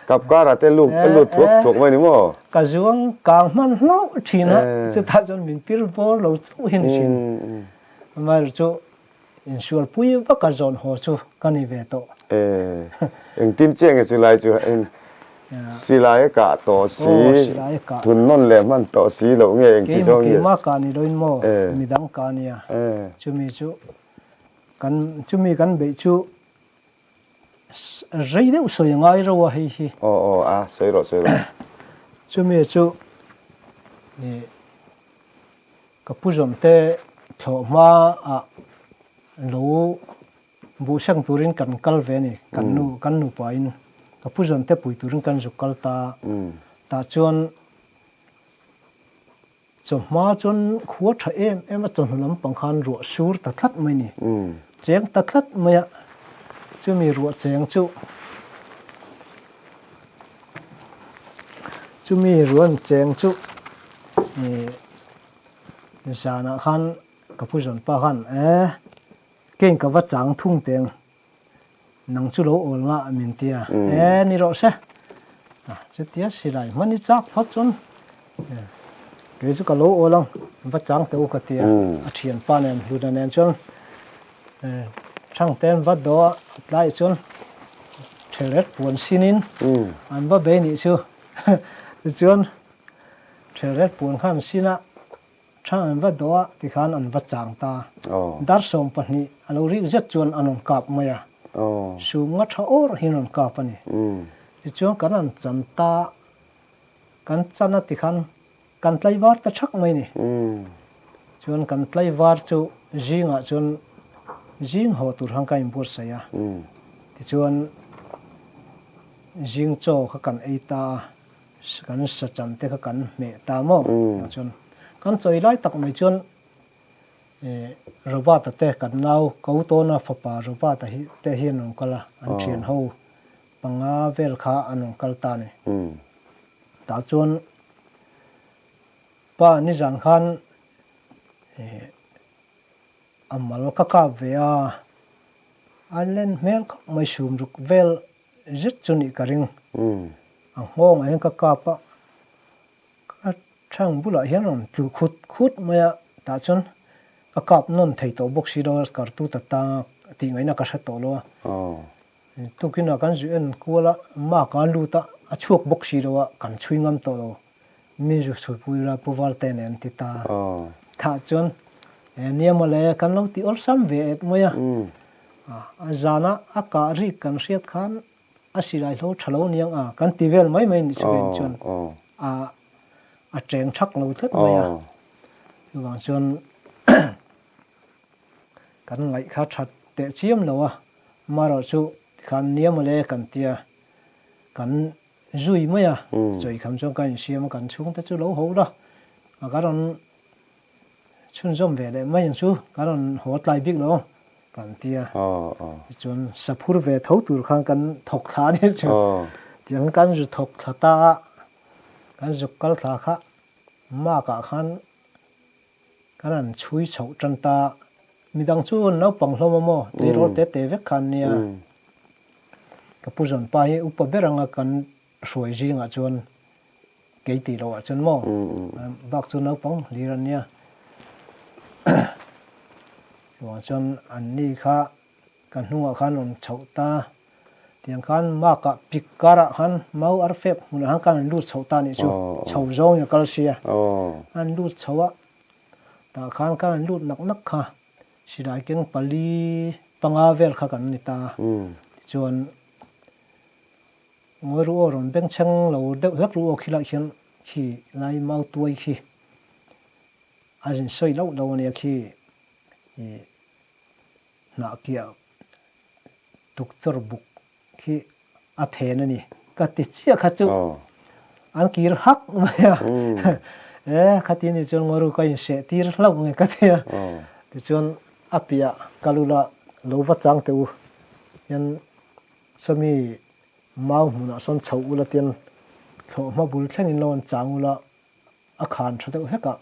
Kap karah te lut a lut thuak thuak mai ni maw? Ka zuang kang hman hlauh thin a, chutah chuan min pir bawr lo chauh hi ni thin. Amaherawhchu chu insualpui vaka zawn haw chu ka ni ve tawh. Engtin chiah nge chulai chu silai a kah tawh si, thun nawn leh hman tawh si loh nge engti zawng nge? Keimah kah ni loin maw midang kah nia, chumi chu kan chumi kan beih chu Rei deuh sawi a ngai ro a hei hi. Aw aw a sawi rawh sawi rawh. Chumi chu ih ka pu zawm te thlawh hma ah lo buh seng turin kan kal ve a ni kan nu kan nupa in ka pu zawm te pui turin kan zuk kal ta tah chuan Chawhma chuan khua tha em em a, chawhnu lampang khan ruah sur ta tlat mai ni. Cheng ta tlat mai a, chumi ruah cheng chu chumi ruan cheng chu ih zanah khan ka pu zawnpa khan e keng ka va chang thung teng Nang chu lo awl ngah min ti a, e ni rawh se. Chutia silai hman i chak phawt chuan kei chu ka lo awl ang, va chang teh u ka ti a, a thianpa nen Hluna nen chuan Thangte an va do a, tlaiah chuan Thelret puan sinin an va bei nih chu. Tichuan Thelret puan kha an sin a, Thang an va dawh a tikhan an va chang ta. Dar 20 a lo rik zet chuan an rawn kap mai a. Sum nga tha awr hi an rawn kap a ni. Tichuan kan rawn chan ta, kan chan a tikhan kan tlaivar ta thak mai ni. Chuan kan tlaivar chu zingah chuan zing haw tur khan ka inbuatsaih a. Tichuan zing chaw kha kan ei ta a. Kan sa chan te kha kan hmeh ta maw? Tiang chuan kan chawi lai tak mai chuan Robert-a te kan nau ko tawna fapa Robert-a hi te hi an rawn kal a, an thian ho panga vel kha an rawn kal ta a ni. Tah chuan. pa nizan khan a mal ka kap ve a, a len hmel khawp mai sum ruk vel zet chu nih ka ring. A nghawngah hian ka kap a, ka Thang bulah hian rawn tlu khut khut mai a, tah chuan ka kap nawn thei tawh bawk si lo a, kartu ta tang a tih ngaihna ka hre tawh lo a. Tukin ah kan zu en kual a, mark a lut a, a chhuak bawk si lo a, kan chhui ngam tawh lo, min zu chhuipui ila Pu Valte nen an ti ta. Tah chuan nia mawle kan lo ti awlsam ve et mai a, a zana a kah rik kan hriat khan a silai hlo tha lo niang a, kan ti vel mai mai nih chu veng chuan a a cheng thak lo tlat mai a, chuvang chuan kan ngaih kha that teh chiam lo a, amaherawh chu tikhan nia mawle kan tia kan zui mai a, chawi kham chuan kan insiam a, kan chhungte chu lo ho la a ka rawn Chhunzawm ve leh mai ang chu kan rawn haw tlai bik lo kan ti a, tichuan saphur ve tho tur khan kan thawk thla a nia chu. Tiang kan zu thawk thla ta a, kan zuk kal thla kha mark ah khan kan han chhui chhoh tan ta a, midang chu naupang hlawm a maw tleirawl te te vek khan nia. Ka pu zawnpa hi upa ber anga kan hruai zingah chuan Kei tih loh ah chuan maw bak chu naupang hlir an nia. Chuvang chuan an ni kha ka hnungah khan rawn chhoh ta. Tiang khan mark ah pik karah khan mau ar fep hmunah khan kan han lut chhoh ta nih chu. Chho zawngin a kal sia. An lut chho a, tah khan kan han lut nak nak kha silai keng pali panga vel kha kan ni ta. Tichuan Ngawi ru aw rawn bengchheng lo deuh hlek ru aw khilai khian khi lai mau tuai khi a zin sawi loh lo ania khi ih hnah kiah tukchawr buk khi a phen a ni ka ti chiah kha chu an kir hak mai a e khati ni chuan ngawi ru ka inseh tir hlauh nge ka ti a tichuan a piah kal ula lo va chang teh u hian Sawmi mau hmunah sawn chho ula tian thlawh hma bul thlengin lo an chang ula a khan tha deuh hlek a,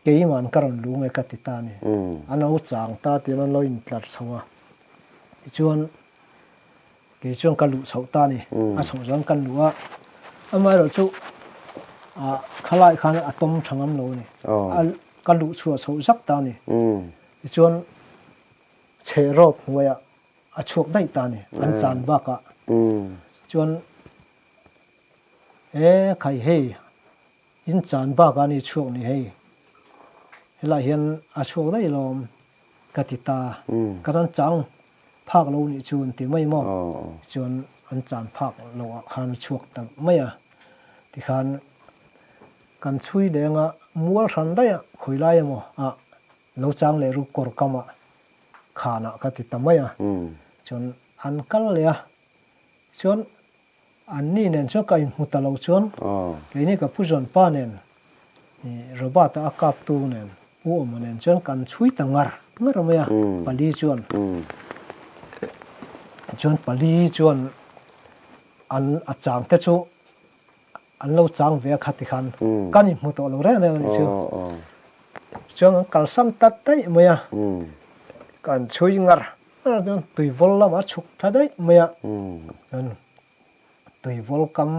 keiman ka rawn lu nge ka ti ta a ni. A lo chang ta tian an lo intlar chho a, tichuan kei chuan ka luh chhoh ta a ni. A chhoh zawng kan luh a, amaherawh chu khalai khan a tawm tha ngam lo a ni. Ka luh chhuah chhoh zak ta a ni. Tichuan chhehrawk hnuaiah a chhuak daih ta a ni, an chan bakah chuan e khai hei in chan bakah a ni chhuak ni hei helaiah hian a chhuak daih lawm ka ti ta, ka rawn chang phak lo nih chu an ti mai maw tichuan an chan phak loh ah khan a chhuak ta mai a tikhan kan chhui leng a mual hran daih a khawi lai emaw ah Lo chang leh ru kawr kamah khanah ka ti ta mai a, chuan an kal leh a, chuan anni nen chuan ka inhmu ta lo chuan keini ka pu Zawnpa nen Robert-a a kaptu nen U Awma nen chuan kan chhui ta ngar ngar mai a, pali chuan chuan pali chuan an a changte chu An lo chang ve a kha tikhan kan inhmu tawh lo reng reng a nih chu. Chuan an kalsan ta daih mai a, kan chhui ngar ngar chuan tuivawl lamah a chhuk thla daih mai a, chuan tuivawl kam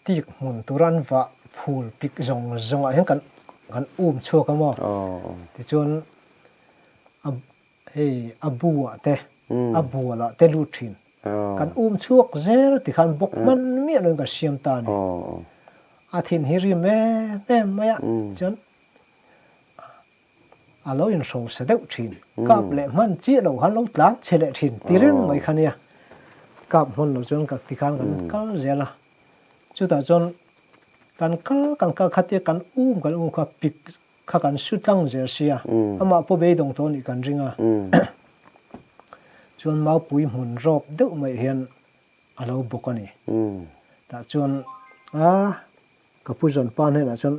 tik hmun tura an vah phul pik zawng zawngah hian kan kan um chhuak a maw. Tichuan a Hei a bu ah te, a bual ah te lut thin. Kan um chhuak zel ti khan bawk hman miah loin kan siam ta a ni. A thin hi rim em em mai a, chuan a lo inhrosa deuh thin. Kap leh hman chiah lo khan lo tlan chhe leh thin ti reng mai kha nia. Kap hman lo chuan ka ti khan kan kal zel a. Chutah chuan kan kal kan kal khatia kan um kan um kha pik Kha kan su tlang zel sia, amah pawh beidawng tawh nih kan ring a. Chuan Maupui hmun rawp deuh mai hian a lo bawk a ni. Tah chuan a ka pu Zawnpa hnenah chuan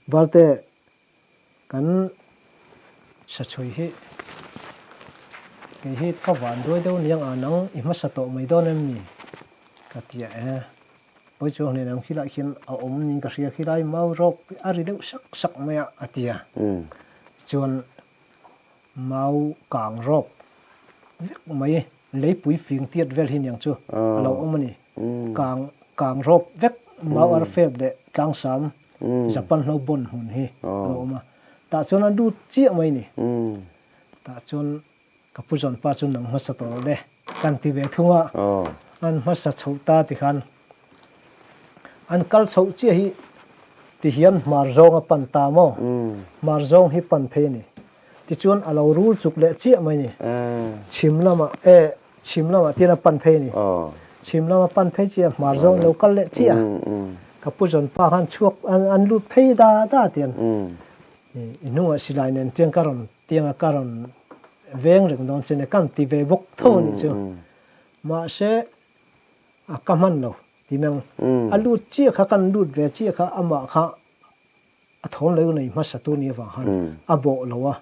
Valte kan sachhui hi kei hi ka van duai deuh niang a nang i hmasa tawh mai dawn em ni? Ka ti a e. Pawi chuang hnen ang khilaiah khian a awm niin ka hria, khilai mau rawk a ri deuh sak sak mai a, a ti a. Chuan mau kang rawk vek mai, leipui fing tiat vel hi niang chu a lo awm a ni. Kang kang rawk vek mau arfep leh tlangsam Japan hlo bawn hmun hi a lo awm a. Tah chuan a lut chiah mai a ni. Tah chuan Ka pu zawn pa chu nang hmasa tawh rawh le kan ti ve thung a, an hmasa chhoh ta ti khan an kal chhoh chiah hi ti hian hmar zawng a pan ta maw? Hmar zawng hi pan phei a ni. Tichuan a lo rul chuk leh chiah mai ni. Chhim lamah e chhim lamah tian a pan phei a ni. Chhim lama pan phei chiah hmar zawng a lo kal leh chiah a. Ka pu zawn pa khan chhuak an lut phei da da tian i hnungah silai nen tiang ka rawn Tianga ka rawn veng reng dawn che nia, kan ti ve bawk tho a nih chu. Mahse, a ka hman lo ti mai ang. A lut chiah kha, kan lut ve chiah kha amah kha a thawm lo nei hmasa tur ni avang khan a bawh lo a.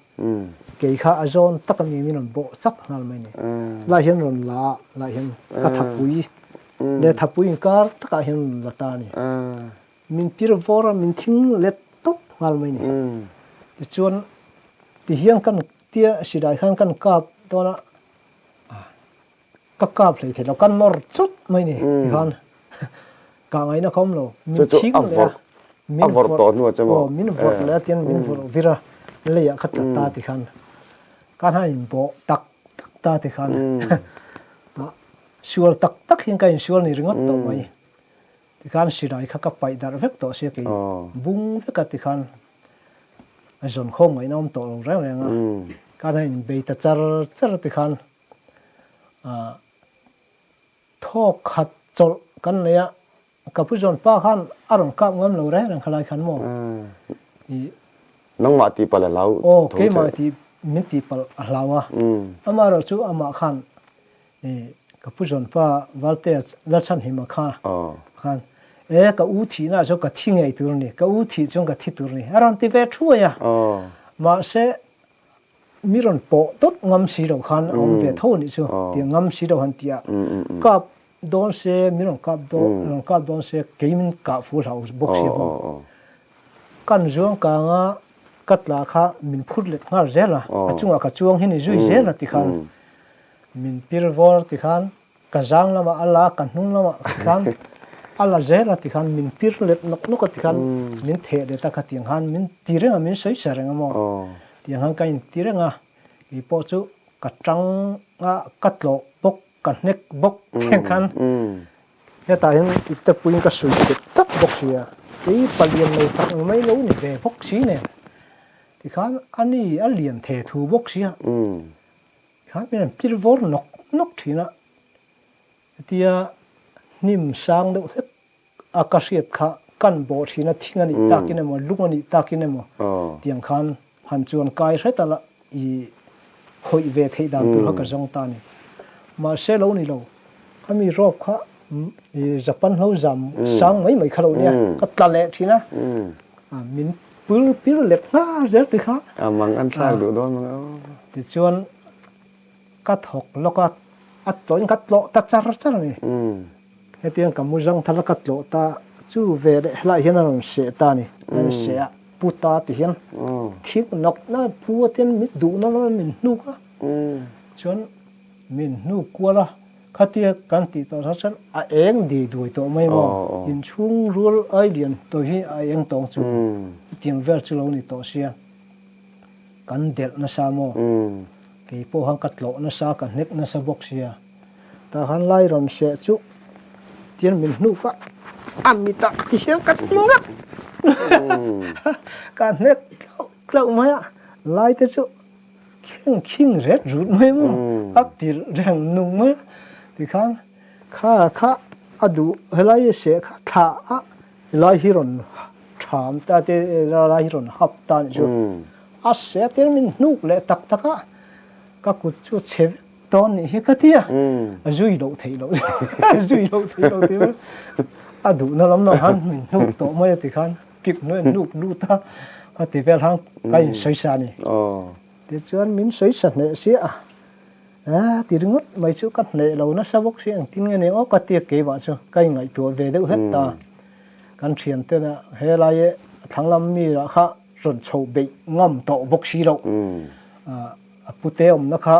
Kei kha a zawn tak a mi min rawn bawh chak nghal mai ni. Lai hian rawn la a, lai hian ka thapui leh thapui inkar takah hian rawn la ta a ni. Min pir vawr a, min thing let tawp nghal mai ni. Tichuan, tihian kan tia silai khan kan kap dawn a, ka kap hlei thei lo, ka nawr chawt mai ni tikhan kah ngaihna ka awm lo. Min thing leh a, min vawrh aw min vawrh leh a tian min vawrh vir a, leiah ka tla ta tikhan ka han inbawh tak tak ta tikhan sual tak tak hian ka insual ni ringawt tawh mai. Tikhan silai kha ka paih darh vek tawh sia kei bung vek a tikhan a zawn khawm ngaihna awm tawh lo reng reng a, khan a inbei ta char char a tikhan ah thawk khat chawlh kan nei a, ka pu zawn pa khan a rawn kap ngam lo reng reng khalai khan maw ih. Nangmah tih palh a hlau tho che. Aw keimah tih min tih palh a hlau a, amaherawh chu amah khan I ka pu zawnpa Valtea Lalchhanhima kha khan e ka u thihna chu ka thi ngei tur a ni, ka u thih chuan ka thi tur a ni a rawn ti ve thuai a. Mahse mi rawn pawh dawt ngam si lo khan a awm ve tho a nih chu tih ngam si lo han tih a kap dawn se mi rawn kap dawn rawn kap dawn se kei min kah fu hlau bawk si bawk. Kan zuang kanga ka tla kha min phur let nghal zel a, a chungah ka chuang hi ni zui zel a tikhan Min pir vawr ti khan ka zang lamah a la, ka hnung lamah khan a la zel a ti khan min pir let nawk nawk a ti khan min theh let a kha tiang khan min ti reng a, min sawi sa reng a maw tiang khan ka inti reng a, kei pawh chu ka tang a, ka tlawh bawk, ka hnek bawk tiang khan hetah hian ipte puiin ka sawi tet tlat bawk si a, kei palian lo tak ang mai lo ni ve bawk si nen tikhan a ni a lian the thu bawk si a. Khan min rawn pir vawr nawk nawk thin a, hetia hnim sang deuh hlek a ka hriat kha kan bawh thin a, thing a nih takin emaw lung a nih takin emaw tiang khan han chuan kai hret a la i hawih ve theih dan tur kha ka zawng ta a ni. Mahse lo ni lo, khami rawp kha i Japan hlo zam sang mai mai kha lo nia, ka tla leh thin a, min pir pir let nghal zel ti kha. A mang an thlak duh dawn mang aw. Tichuan ka thawk lawk a, a tlawhin ka tlawh ta char char a ni. Hetiang ka mu zang thal a ka tlawh ta chu ve leh helaiah hian a rawn seh ta a ni. A rawn seh a, pu ta ti hian thik nawk na pu a tian min duhna lamah min hnuk a. Chuan Min hnu kual a, khatia kan tih tawh hla chuan a eng di duai tawh mai maw? Inchhung rual ai lian tawh hi a eng tawng chu hetiang vel chu lo ni tawh sia, kan delh nasa maw? Kei pawh khan ka tlawh nasa, ka hnek nasa bawk sia. Tah khan lai rawn hreh chu tian min hnuk a, a mitah ti hian ka ti ngat! Ka hnek tlauh tlauh mai a, lai te chu Khing khing ret rut mai maw a pilh reng nung mai a tikhan kha kha a duh helai a seh kha thlah a helai hi rawn tham ta te helai hi rawn hap ta anih chu a seh tir min hnuk leh tak tak a ka kut chu chhe vek dawn nih hi ka ti a a zui loh theih loh zui loh theih loh tih mai a duhna lam lam han min hnuk tawh mai a tikhan. Kip hnuai an hnuk lut a, a ti vel hang ka in sawi sa a ni. Tichuan min sawi sa hneh sia a. A ti ringawt mai chu ka hneh lo nasa bawk si, engtin nge ni aw ka tia keimah chu ka inngaihtuah ve deuh hlek ta. Kan thianten a helai e thlanglam mi lah kha rawn chhoh beih ngam tawh bawk si loh. A pute awmna kha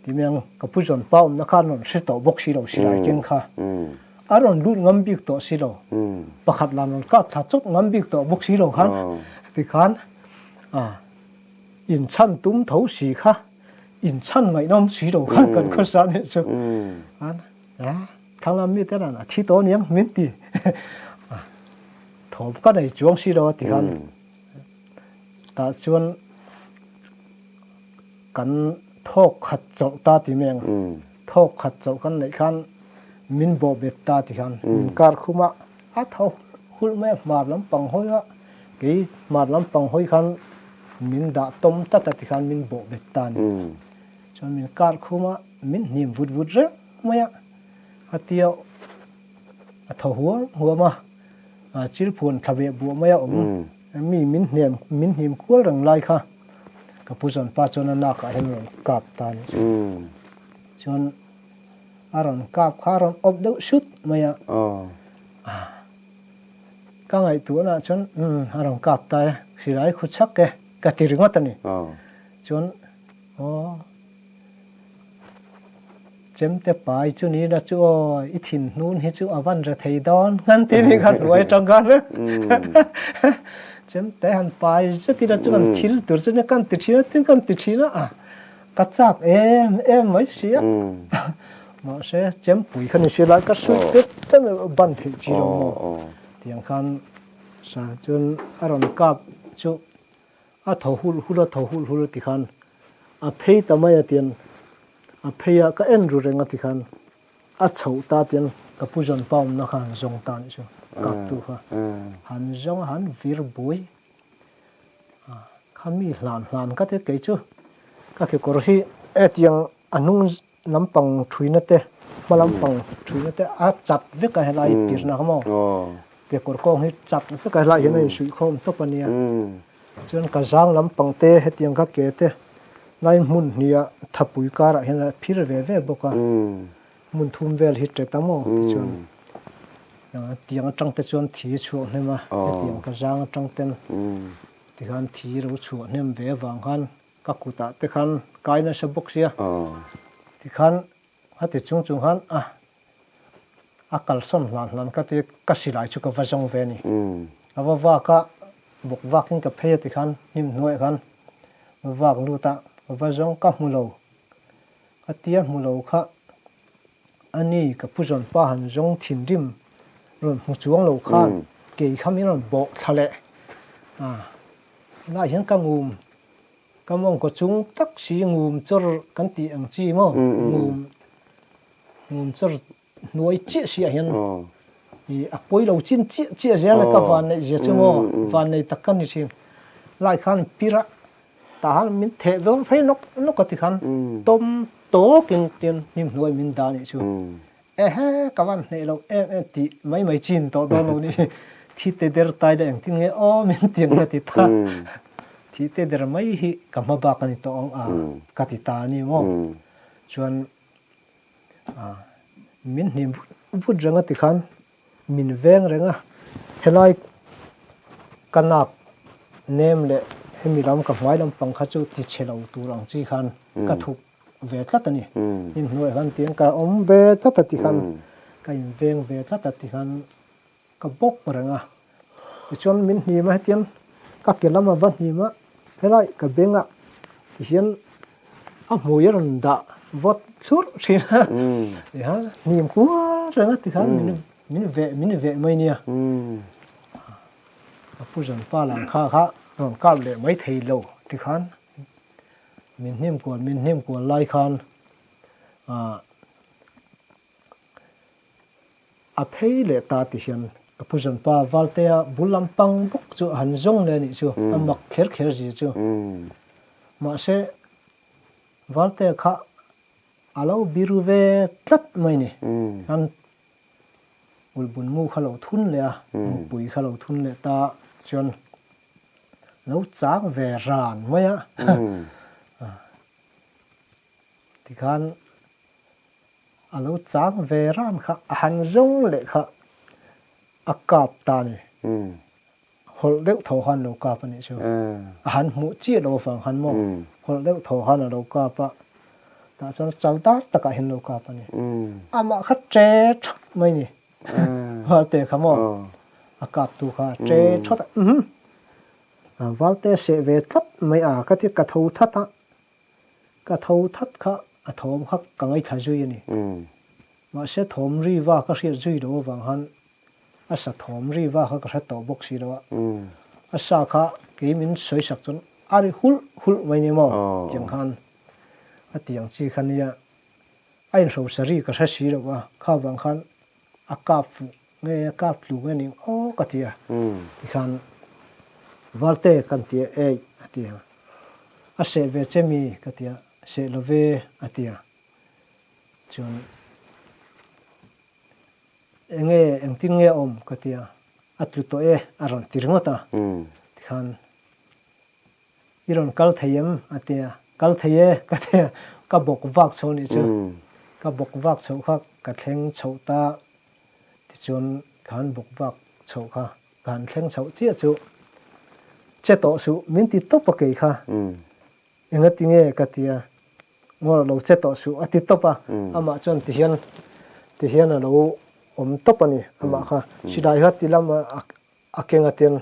ti mai ang, ka pu zawn pa awmna kha an rawn hre tawh bawk si lo silai keng kha. A rawn lut ngam bik tawh si lo. Pakhat lah rawn kap thla chawt ngam bik tawh bawk si lo khan tikhan a inchhan tum tho si kha. Inchhan ngaihnawm si lo khan kan khawsa nih chu an a thanglam mi te ran a thi tawh aniang min ti thawm ka nei chuang si lo a ti khan tah chuan kan thawk khat chawlh ta ti mai ang thawk khat chawlh kan neih khan min bawh bet ta ti khan min kar khum a a tho hulh mai a hmar lampang hawi a kei hmar lampang hawi khan Min dah tawm tlat a tikhan min bawh bet ta a ni. Chuan min kar khum a, min hnim vut vut reng mai a. A tia a thaw huam huam a, chil phuan thla beh buah mai a awm. Mi min hnem, min hnim kual reng lai kha ka pu zawn pa chuan a nak ah hian a rawn kap ta a ni. Chuan a rawn kap kha a rawn awp deuh sut mai a. Ka ngaihtuahna chuan umm a rawn kap ta e, hrilai khu chhak e ka ti ringawt a ni. Chuan aw chemte pai chu ni la chu aw i thin hnun hi chu a van re thei dawn ngan ti ni kha hnuai atang khan chemte han pai zet ila chu kan thil tur chu nia kan ti thin a tin kan ti thin a ka chak em em mai si a mahse chempui kha ni si lai ka suih pet pet mai ban theih chi lo maw tiang khan sa chuan a rawn kap chu a thaw hulh hulh a thaw hulh hulh a tikhan a phei ta mai a tian a phei a ka en ru reng a tikhan a chhoh ta tian ka pu zawn pa awmna kha han zawng ta anih chu kaptu kha han zawng a han vir buai. Khami hlan hlan ka ti kei chu ka kekawr hi hetiang a hnung lampang thuina te hma lampang thuina te a chat vek a helai pirna kha maw kekawr kawng hi chat vek a helai hian a insuihkhawm tawp a nia chuan ka zang lampang te hetiang ka ke te lai hmun hnih ah thapui karah hian a phir ve ve bawk a hmun thum vel hi ṭet a maw tichuan tiang atang te chuan thi chhuah hnem a hetiang ka zang atang ten tikhan thi ro chhuah hnem ve avang khan ka kutah te khan kai nasa bawk sia tikhan hati chung chung khan a a kalsawn hlan hlan ka ti ka silai chu ka va zawng ve a ni ka va vak a bawk vakin ka phei a tikhan hnim hnuaiah khan va vak lut a ka va zawng ka hmu lo. A tia hmu lo kha a ni ka pu zawn pa han zawng thinrim rawn hmu chuang lo khan kei kha min rawn bawh thla leh a, helaiah hian ka ngum ka mawngkaw chung tak si ngum chawr kan tih ang chi maw ngum ngum chawr hnuai chiah si ah hian ih a pawi lo chin chiah chiah zel a ka van neih zia chu maw van nei tak ka ni thin lai khan pir a tah han min theh dawn phei nawk nawk a ti khan tawm tawkin tian hnim hnuai min dah nih chu ehe ka van hneh lo em em tih mai mai chin tawh dawn lo ni thi te der tai la engtin nge aw min tiang ka ti ta thi te der mai hi ka hma bak a ni tawh ang a ka ti ta a ni maw chuan Min hnim vut vut reng a tikhan min veng reng a, helai ka nak nem leh hemi lam ka hmai lampang kha chu ti chhe lo tur ang chi khan ka thup ve tlat a ni. Hnim hnuaiah khan tiang ka awm ve tlat a tikhan ka inveng ve tlat a tikhan Ka bawk reng a, tichuan min hnim a hetiang ka ke lam a va hnim a, helai ka beng ah tihian a hmui a rawn dah vawt thlurh thin a, tihian hnim kual reng a tikhan min min veh min veh mai nia. Ka pu zawn pa lang kha kha rawn kap leh mai thei lo tikhan min hnim kual min hnim kual lai khan ah A phei leh ta ti hian ka pu zawnpa Valtea bul lampang bawk chu a han zawng leh a nih chu, a mak kher kher zia chu. Mahse, Valtea kha a lo biru ve tlat mai ni. Khan ulhbun mu kha lo thun leh a, mupui kha lo thun leh ta chuan lo chang ve ran mai a. Tikhan a lo chang ve ran kha a han zawng leh kha a kap ta a ni. Hawlh deuh tho khan lo kap a nih chu. A han hmuh chiah lo avang khan maw hawlh deuh tho khan a lo kap a, tah chuan chal dar takah hian lo kap a ni. Amah kha che thawt mai ni. Valte kha maw a kap tu kha che thawt a, umm Valte seh ve tlat mai a ka ti ka tho that a, ka tho that kha a thawm kha ka ngaithla zui a ni. Mahse thawm ri va ka hriat zui lo avang khan a sa thawm ri va kha ka hre tawh bawk si lo a, a sa kha kei min sawi sak chuan a ri hulh hulh mai ni maw tiang khan a ti ang chi kha nia a inhrosa ri ka hre si lo a, kha vang khan a kap fuh nge a kap tlu nge ning aw ka ti a, tikhan Valte kan ti a eih a ti a, a seh ve che mi ka ti a, seh lo ve a ti a, chuan Enge engtin nge a awm ka ti a, a tlu tawh e a rawn ti ringawt a, tikhan i rawn kal thei em a ti a, kal thei e ka ti a, ka bawk vak chho anih chu, ka bawk vak chhoh kha ka thleng chhoh ta tichuan ka han bawk vak chhoh kha ka han thleng chhoh chiah chu che tawh suh min ti tawp a kei kha Engati nge ka ti a, Ngawr lo che tawh suh a ti tawp a, amah chuan ti hian ti hian a lo awm tawp a ni, amah kha silai kha ti lam a keng a tian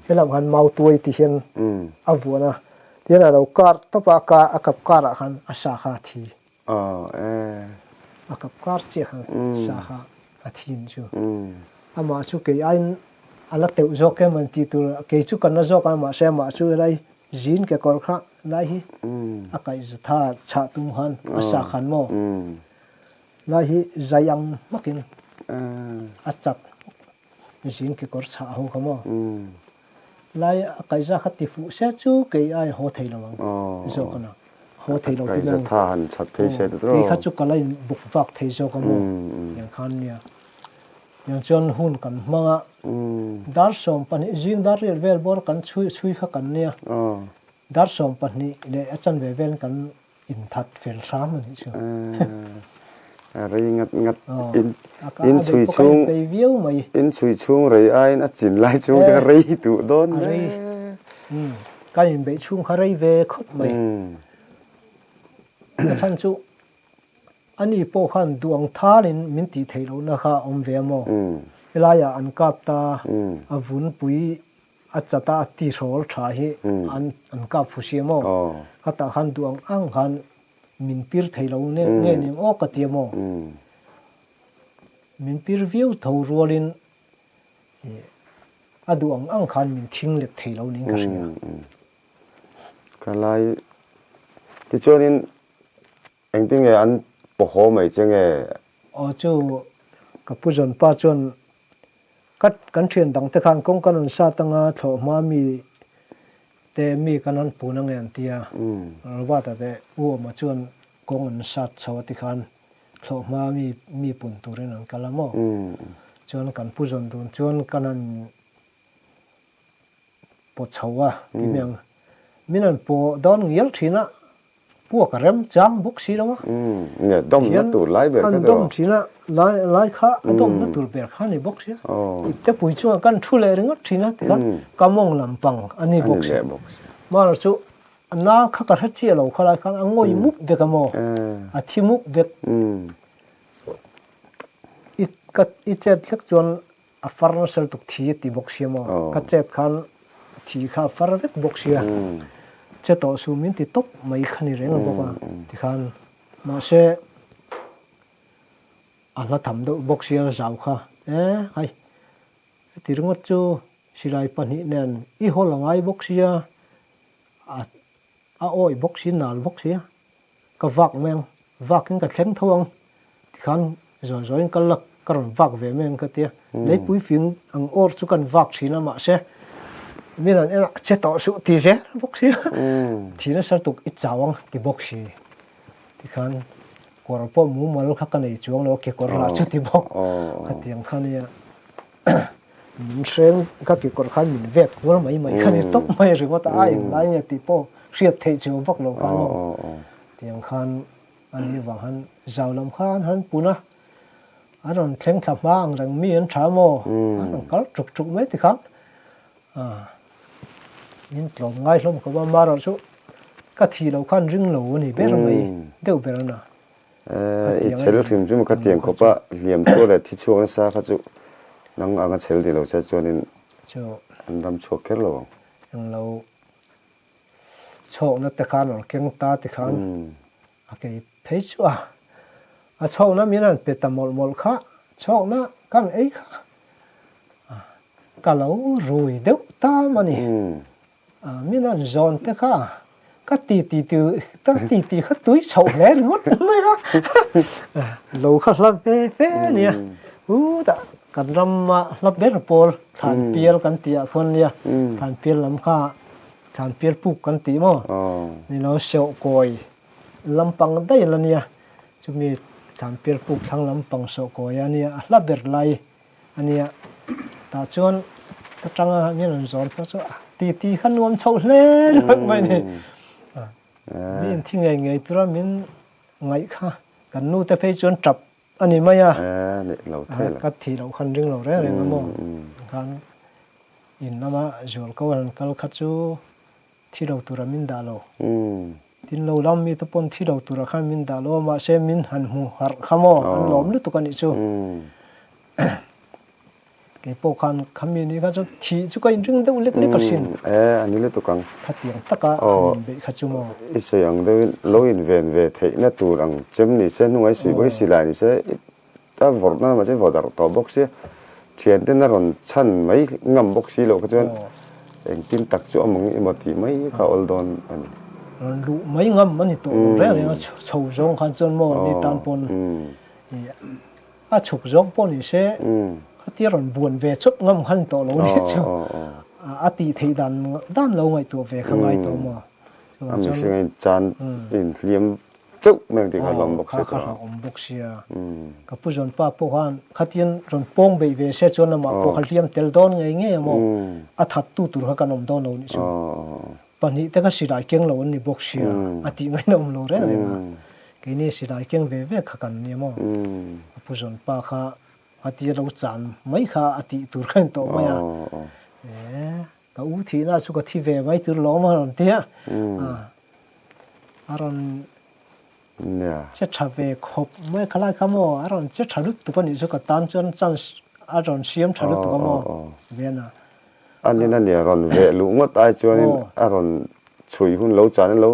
helam khan mau tuai ti hian a vuan a, ti hian a lo kar tawp a, a kar a kap karah khan a sa kha a thi. A kap kar chiah khan sa kha a thin chu. Amah chu kei aiin a la teuh zawk em an tih tur kei chu ka na zawk a mahse amah chu helai zin kekawr kha lai hi a kaih zatha chhah tum khan a sa khan maw lai hi zai ang hmakin a chat zin kekawr chhah ho kha maw. Lai a kaihza kha ti fuh se chu kei ai haw thei lo ang zawk a na. Haw thei lo ti nang. Tha han chat phei se tawh. Kei kha chu ka la in buk vak thei zawk a maw tiang khan nia. Tiang chuan hun kan hmang a. Dar 12 zing dar riat vel bawr kan chhui chhui kha kan nia. Dar 12 leh a chanve vel kan Inthat fel hram a nih chu. Rei ngat ngat in in chhui chhung in chhui chhung rei aiin a chin lai chhung chu ka rei duh dawn hle. Kan inbeih chhung kha rei ve khawp mai. A chhan chu ani pawh khan duang thalin min tih theih lohna kha a awm ve a maw? Helaiah an kap ta a vunpui A chat a a tihrawl tha hi an an kap fu si maw? Khatah khan duh ang ang khan min pir thei lo nge nge ning aw ka ti a maw? Min pir viau tho rualin ih a duh ang ang khan min thing let thei lo ning ka hria. Ka lai tichuanin engtin nge an pawhaw mai che nge? Aw chu ka pu zawnpa chuan Ka kan thian dang te khan kawng kan rawn sat anga thlawh hma mi te mi kan rawn pun ange an ti a, Robert-a te U Awma chuan kawng an sat chho a ti khan thlawh hma mi mi pun turin an kal a maw? Chuan kan pu zawn dun chuan kan han paw chho a ti mai ang. Min rawn paw dawn ngial thin a, puak a rem chang bawk si lo a. Nge dawmna tur lai ber kha an dawm thin a, lai lai kha a dawmna tur ber kha a ni bawk sia. Ipte pui chungah kan thu leh ringawt thin a tikhan ka mawng lampang a ni bawk si. Mahrawh chu a na kha ka hre chiah lo kha lai khan a ngawi mup vek a maw, a thi mup vek. I ka i chet hlek chuan A far nasa lutuk thi a ti bawk sia maw? Ka chet khan thi kha a far vek bawk sia. Che tawh su min ti tawp mai kha ni reng a bawk a tikhan. Mahse a hla tham deuh bawk sia zau kha e hai heti ringawt chu silai 2 nen i hawl a ngai bawk sia a A awi bawk si, nal bawk si a, ka vak mai ang, vakin ka thleng tho ang, tikhan zawi zawiin kal la ka rawn vak ve mai ang ka ti a, leipui fing ang awr chu kan vak thin a mahse min rawn en a, che tawh suh ti zel bawk si a, thi nasa tuk i chau ang ti bawk si, tikhan kawr pawh mumal kha ka nei chuang lo a, kekawr lah chu ti bawk, khatiang kha nia. Min hreng ka kekawr khan min vet kual mai mai kha ni tawp mai ringawt a, a eng lai nge tih pawh hriat theih chiang vak lo khan aw tiang khan. A nih vang han zau lam kha an han pun a, an rawn thleng thla hma ang reng mi an tha maw? An rawn kal tuk tuk mai tikhan min tlawm ngai hlawm khawp a, amaherawh chu ka thih loh khan ring lo a ni ber mai deuh ber a na. I chhel hrim hrim kha tiang khawp a, hliam tuar leh thi chhuak nasa kha chu nang anga chhel ni lo che chuanin an ram chhuak kher lo ang. Englo Chhawkna te khan rawn keng ta ti khan a kei phei chu a, a chhawkna min han pe ta mawlh mawlh kha, chhawkna kan ei kha ka lo rui deuh tam a ni. Min han zawn te kha ka ti ti tu ka ti ti kha tui chhoh hle ringawt mai a, lo kha hla ve fe a nia. Hutah kan rama hla ber pawl Thlanpial kan tih ah khuan nia, Thlanpial lam kha Thlanpial puk kan tih maw? Ni lo sawhkawi lampang daih la nia, chumi Thlanpial puk thlang lampang sawhkawi a nia, a hla ber lai a nia. Tah chuan ka tanga min rawn zawn pawh chu ti ti kha nuam chhoh hle ringawt mai ni. Mi inthi ngei ngei tura min ngaih kha kan nu te phei chuan tap a ni mai a, ka thih loh khan ring lo reng reng a maw? Khan in lama zual ko han kal kha chu thi lo tura min dah lo. Tin lo lam mi te pawn thi lo tura khan min dah lo a, mahse min han hmu harh kha maw? An lawm lutuk a nih chu. Kei pawh khan khami ni kha chu thih chu ka inring deuh lek lek asin. E, a ni lutuk ang. Khatiang taka an inbeih kha chu maw? I sawi ang deuhin lo inven ve theihna tur ang chem ni se, hnungai suih bawk i silai ni se, a vawrhna lamah chuan vawrh darh tawh bawk sia, thianten a rawn chhan mai ngam bawk si loh kha chuan engtin tak chu awm ang emaw tih mai kha a awl dawn a ni. Rawn luh mai ngam a ni tawh lo reng reng a, chho zawng khan chuan maw ni tan pawn A chhuk zawng pawh ni se, khatia rawn buan ve chawt ngam kha ni tawh lo nia chu. A tih theih dan dan lo ngaihtuah ve kha ngai tawh maw? A mihring a inchan inhliam teuh mai ang tih kha hlauhawm bawk sia. Kha kha hlauhawm bawk sia. Ka pu zawn pa pawh khan khatian rawn pawng beih ve se chuan amah pawh kha hliam tel dawn ngei ngei a maw? A thattu tur kha kan awm dawn lo nih chu. Pahnih te kha silai keng lo an ni bawk sia, a tih ngaihna awm lo reng reng a. Keini silai keng ve ve kha kan nia maw? A pu zawn pa kha a tia lo chan mai kha a tih tur kha in tawh mai a. E, ka u thihna chu ka thi ve mai tur lawm a rawn ti a. A rawn che tha ve khawp mai khalai kha maw? A rawn che tha lutuk a nih chu ka tan chuan chance a rawn siam tha lutuk a maw? Vena. A nin a nia rawn veh luh ngawt ai chuanin a rawn chhui hun lo chanin lo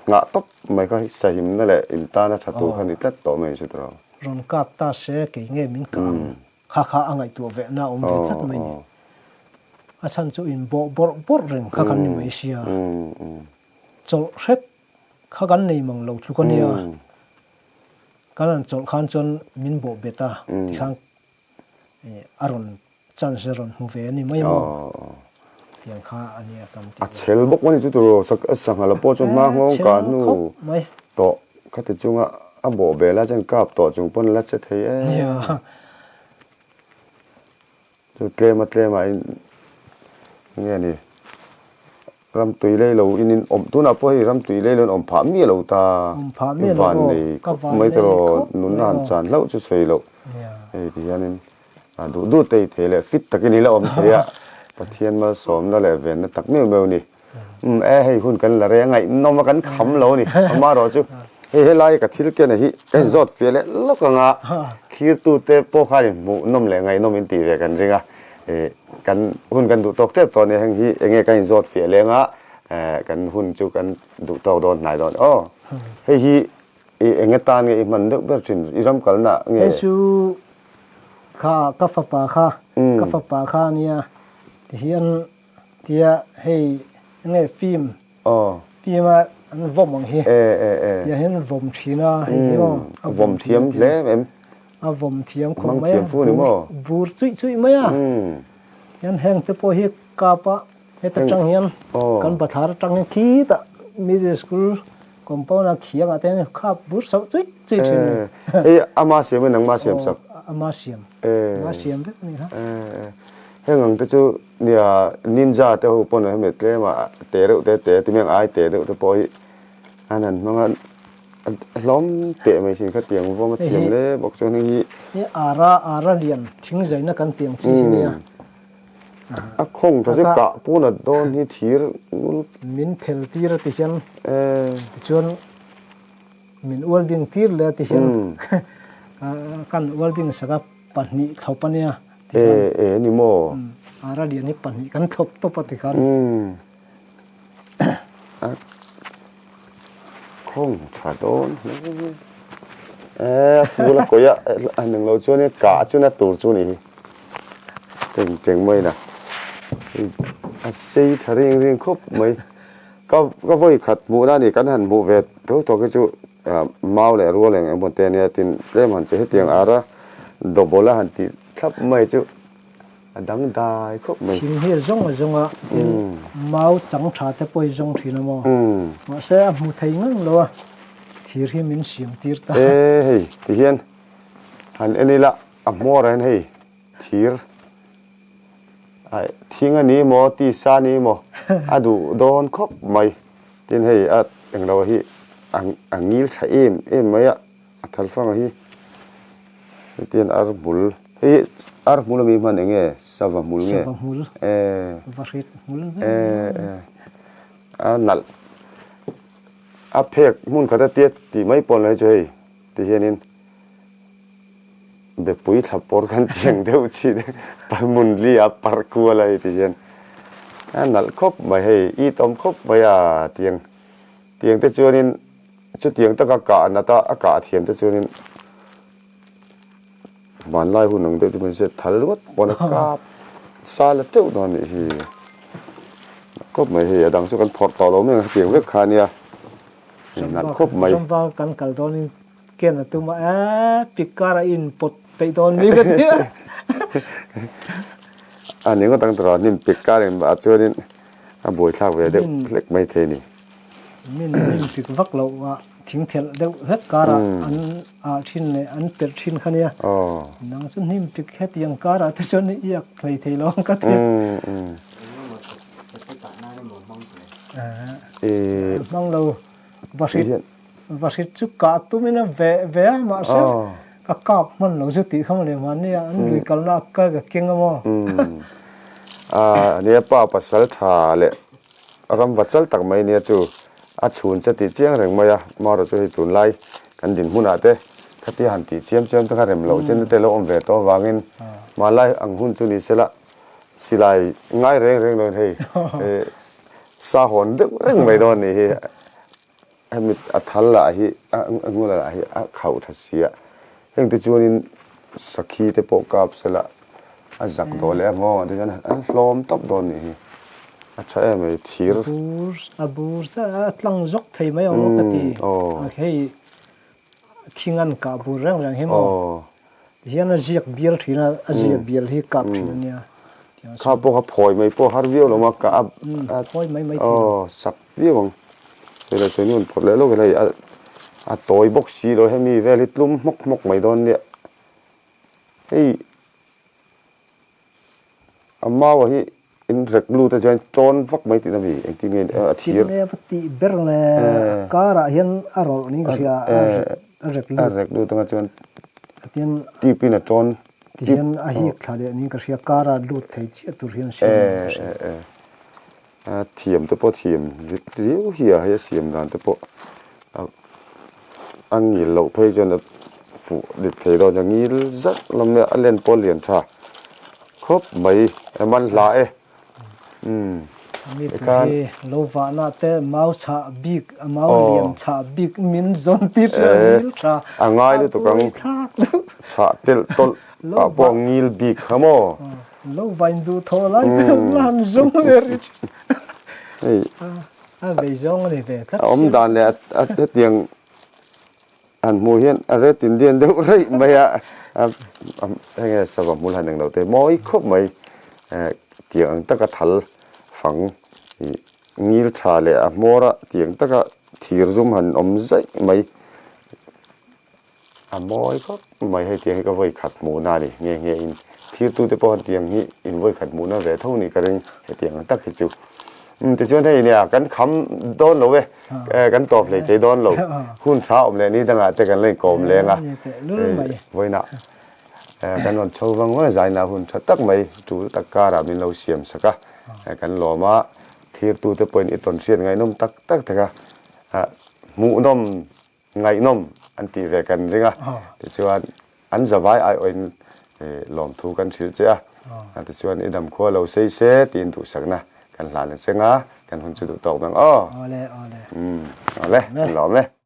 nghah tawp mai kha sahimna leh intana tha tur kha ni tlat tawh mai chu tawh. Rawn kap ta se kei nge min kah ang kha kha a ngaihtuah vehna a awm ve tlat mai ni. A chhan chu in bawh bawrh bawrh reng kha kan ni mai sia. Chawlh hret kha kan nei mang lo tluk a nia. Kan han chawlh khan chuan min bawh bet a tikhan a rawn Chance a rawn hmu ve a ni mai maw? Tiang kha a nia kan ti. A chhel bawk a ni chu turaw sangha pawh chu hma nghawng kah hnu tawh khati chunga a bawh ve lai chuan kap tawh chung pawn la che thei em. Chu tlema tlema in nge ni Ram tui lei lo in in awm tunah pawh hei ram tui lei lo in awm phah miah lo ta i van nei khawp mai ta rawh nunna han chan hlauh chu sawi loh hei ti hianin duh duh te i thei leh fit takin i la awm thei a Pathian malsawmna leh venna tak meuh meuh a ni umm e hei hun kan la rei a ngaihnawm a kan kham lo a ni amaherawh chu hei helai ka thil ken a hi ka inzawt fiah leh lawk anga thlirtute pawh khan in hmuhnawm leh ngaihnawm in tih ve kan ring a. Kan hun kan duh tawk tep tawh a nia, heng hi enge kan inzawt fiah leng a, kan hun chu kan duh tawk dawn hnai dawn. Aw, hei hi i enge tan nge i hman deuh ber thin, i ram kalna nge? Hei chu kha ka fapa kha, ka fapa kha a nia, tihian tia hei enge film Film a an vawm ang hi. Tiang hian an vawm thin a hei hi maw. A vawm thiam hle em. A vawm thiam khawp mai a. Bur chuih chuih mai a. Hian heng te pawh hi kap a heta tang hian kan bathlar atang hian khitah middle school compound a khiang ah te hian khap bur sauh chuih chuih thin a ni. Hei ama siam in nangma siam sak. Ama siam. Ama siam vek a ni kha. Heng ang te chu Nia, ninja te ho pawn hemi tlem ah te reuh te te timiang ai te deuh te pawh hi an han hmang a. A hlawm teh mai sin khatiang vawm a thiam hle bawk chuan hei hi. Hi ara ara lian thing zaina kan tiang chi hi nia. A khawng tha chu kah pawn a dawn hi thir ngul. Min phel tir a ti hian tichuan min welding tir leh a ti hian kan welding sak a pahnih thlawp a nia. E e ni maw? Ara lian hi pahnih kan thlawp tawp a ti khan. A khawng tha dawn hle e a ful a kawih a a ning lo chuan in kah chu na tur chu a nih hi teng teng mai na a sei tha ring ring khawp mai ka ka vawi khat hmuh na a ni kan han hmuh ve tho tawk hi chu ah mau leh rual eng emaw te ania tin tlem han che hetiang ara double a han tih thlap mai chu. A dangdai khawp mai. Thing hi a zawng a zawng a, tin mau chang tha te pawh hi zawng thin a maw? Mahse a hmu thei ngang lo a, thir hi min siam tir ta. E hei ti hian han en ila a hmawr ah hian hei thir ai thing a ni maw tisa a ni maw a duh dawn khawp mai tin hei a englo hi a ngil tha em em mai a. A thalfanga hi hetiang ar hmul hei hi ar hmul ami hman eng nge sava hmul nge sava hmul e vahrit hmul e e a nalh a phek hmun khat a tiat tih mai pawh ni chu hei ti hianin bepui thla pawr khan tiang deuh chi te hmun li a parh kual a hei ti hian a nalh khawp mai hei it awm khawp mai a tiang tiang te chuanin. Chutiang taka kah nat a, a kah thiam te chuanin vanlai hun ang deuh chu min hriat thal ringawt pawn a kap sa la teuh dawn anih hi. Khawp mai hei a dang chu kan phawrh tawh lo mai ang hetiang vek kha ania nalh khawp mai. Ramva kan kal dawnin ken a tum a eee pik karah i inpawt peih dawn mi ka ti a. A ni ngawt ang tawh hnim pik kar in ah chuanin a buaithlak ve deuh hlek mai thei a ni. Min min pik vak loh a thing thelh deuh hlek karah an ah thin leh an perh thin kha nia. Nang chu hnim pik hetiang karah te chuan i iak hlei thei lo ang ka ti. Hmang lo vahrit vahrit chu kah tumin a veh ve a mahse ka kap hman lo chu tih kha maw le mahni a an lui kalna a ka keng a maw. A nia pa pasal tha leh Ram va chal tak mai nia chu a chhun che tih chiang reng mai a, marawh chu hei tunlai kan dinhmunah te khatia han tih chiam chiam te kha rem loh chen te lo awm ve tawh avangin hmanlai ang hun chu ni sela silai ngai reng reng loin hei sa hawn deuh reng mai dawn nih hi. Hemi a thal lah hi a ngula lah hi a khauh tha si a, heng te chuanin sakhi te pawh kap sela a zak dawh leh a nghawng ah te chuan an hlawm tawp dawn nih hi a tha em mai thir. A bur a bur chiah a tlang zawk thei mai ang ka ti hei thing an kah bur reng reng hi maw tihian a ziak bial thin a a ziak bial hi kap thin a nia. Kha pawh kha phawi mai pawh har viau lo ma ka a phawi mai mai thei lo. Sak viau ang. Sawi leh sawi nuam phawt leh lawk ila hei a tawi bawk si lo hemi vel hi tlum hmawk hmawk mai dawn nia. Hei a mau ah hi in rek lut a chuan tawn vak mai tihna mi engtin nge a thir. Engtin nge va tih ber le a karah hian a rawlh niin ka hria a rek lut. A rek lut anga chuan tip in a tawn. Tihian a hik thla leh niin ka hria kara lut thei chiah tur hian siam niin ka hria. A thiam te pawh thiam riau hi a hei a siam dan te pawh a ngil loh phei chuan a fuh dik thei dawn a ngil zat lam a len pawh a lian tha khawp mai a man hla e. Umm Mi pui hi lo vahna te mau chhah bik a mau lian chhah bik min zawn tir chu a ngil tha a ngai lutuk ang chhah telh tawlh ah pawh a ngil bik kha maw lo vain duh thawh lai te la han zawng ve ri hei a vei zawng a ni ve tlat a awm dan leh a hetiang Han hmuh hian a red Indian deuh reih mai a, heng nge sava hmul han englo te mawi khawp mai tiang ang taka thal fang ih ngil tha leh a hmawr a tiang taka thir zum han awm zaih mai a mawi khawp mai hei tiang hi ka vawi khat hmuhna a ni nghe nghe in thirtute pawh han tiang hi in vawi khat hmuhna ve tho nih ka ring hetiang ang tak hi chu. Tichuan hei nia kan kham dawn lo e, kan tawp hlei thei dawn lo. Hun tha awm leh ni dangah te kan la inkawm leng a. Vawiinah kan rawn chho vang vang a, zaina hun tha tak mai tul tak karah min lo siam sak a. Kan lawm a, thirtute pawhin i tawn hriat ngaihnawm tak tak thek a, hmuhnawm ngaihnawm an tih ve kan ring a, tichuan an zavai aiawhin lawmthu kan hrilh che a, tichuan i damkhua lo sei se tiin duhsakna kan hlan a cheng a, kan hun chu duh tawk bang aw. Awle, awle. Umm, awle, kan lawm e.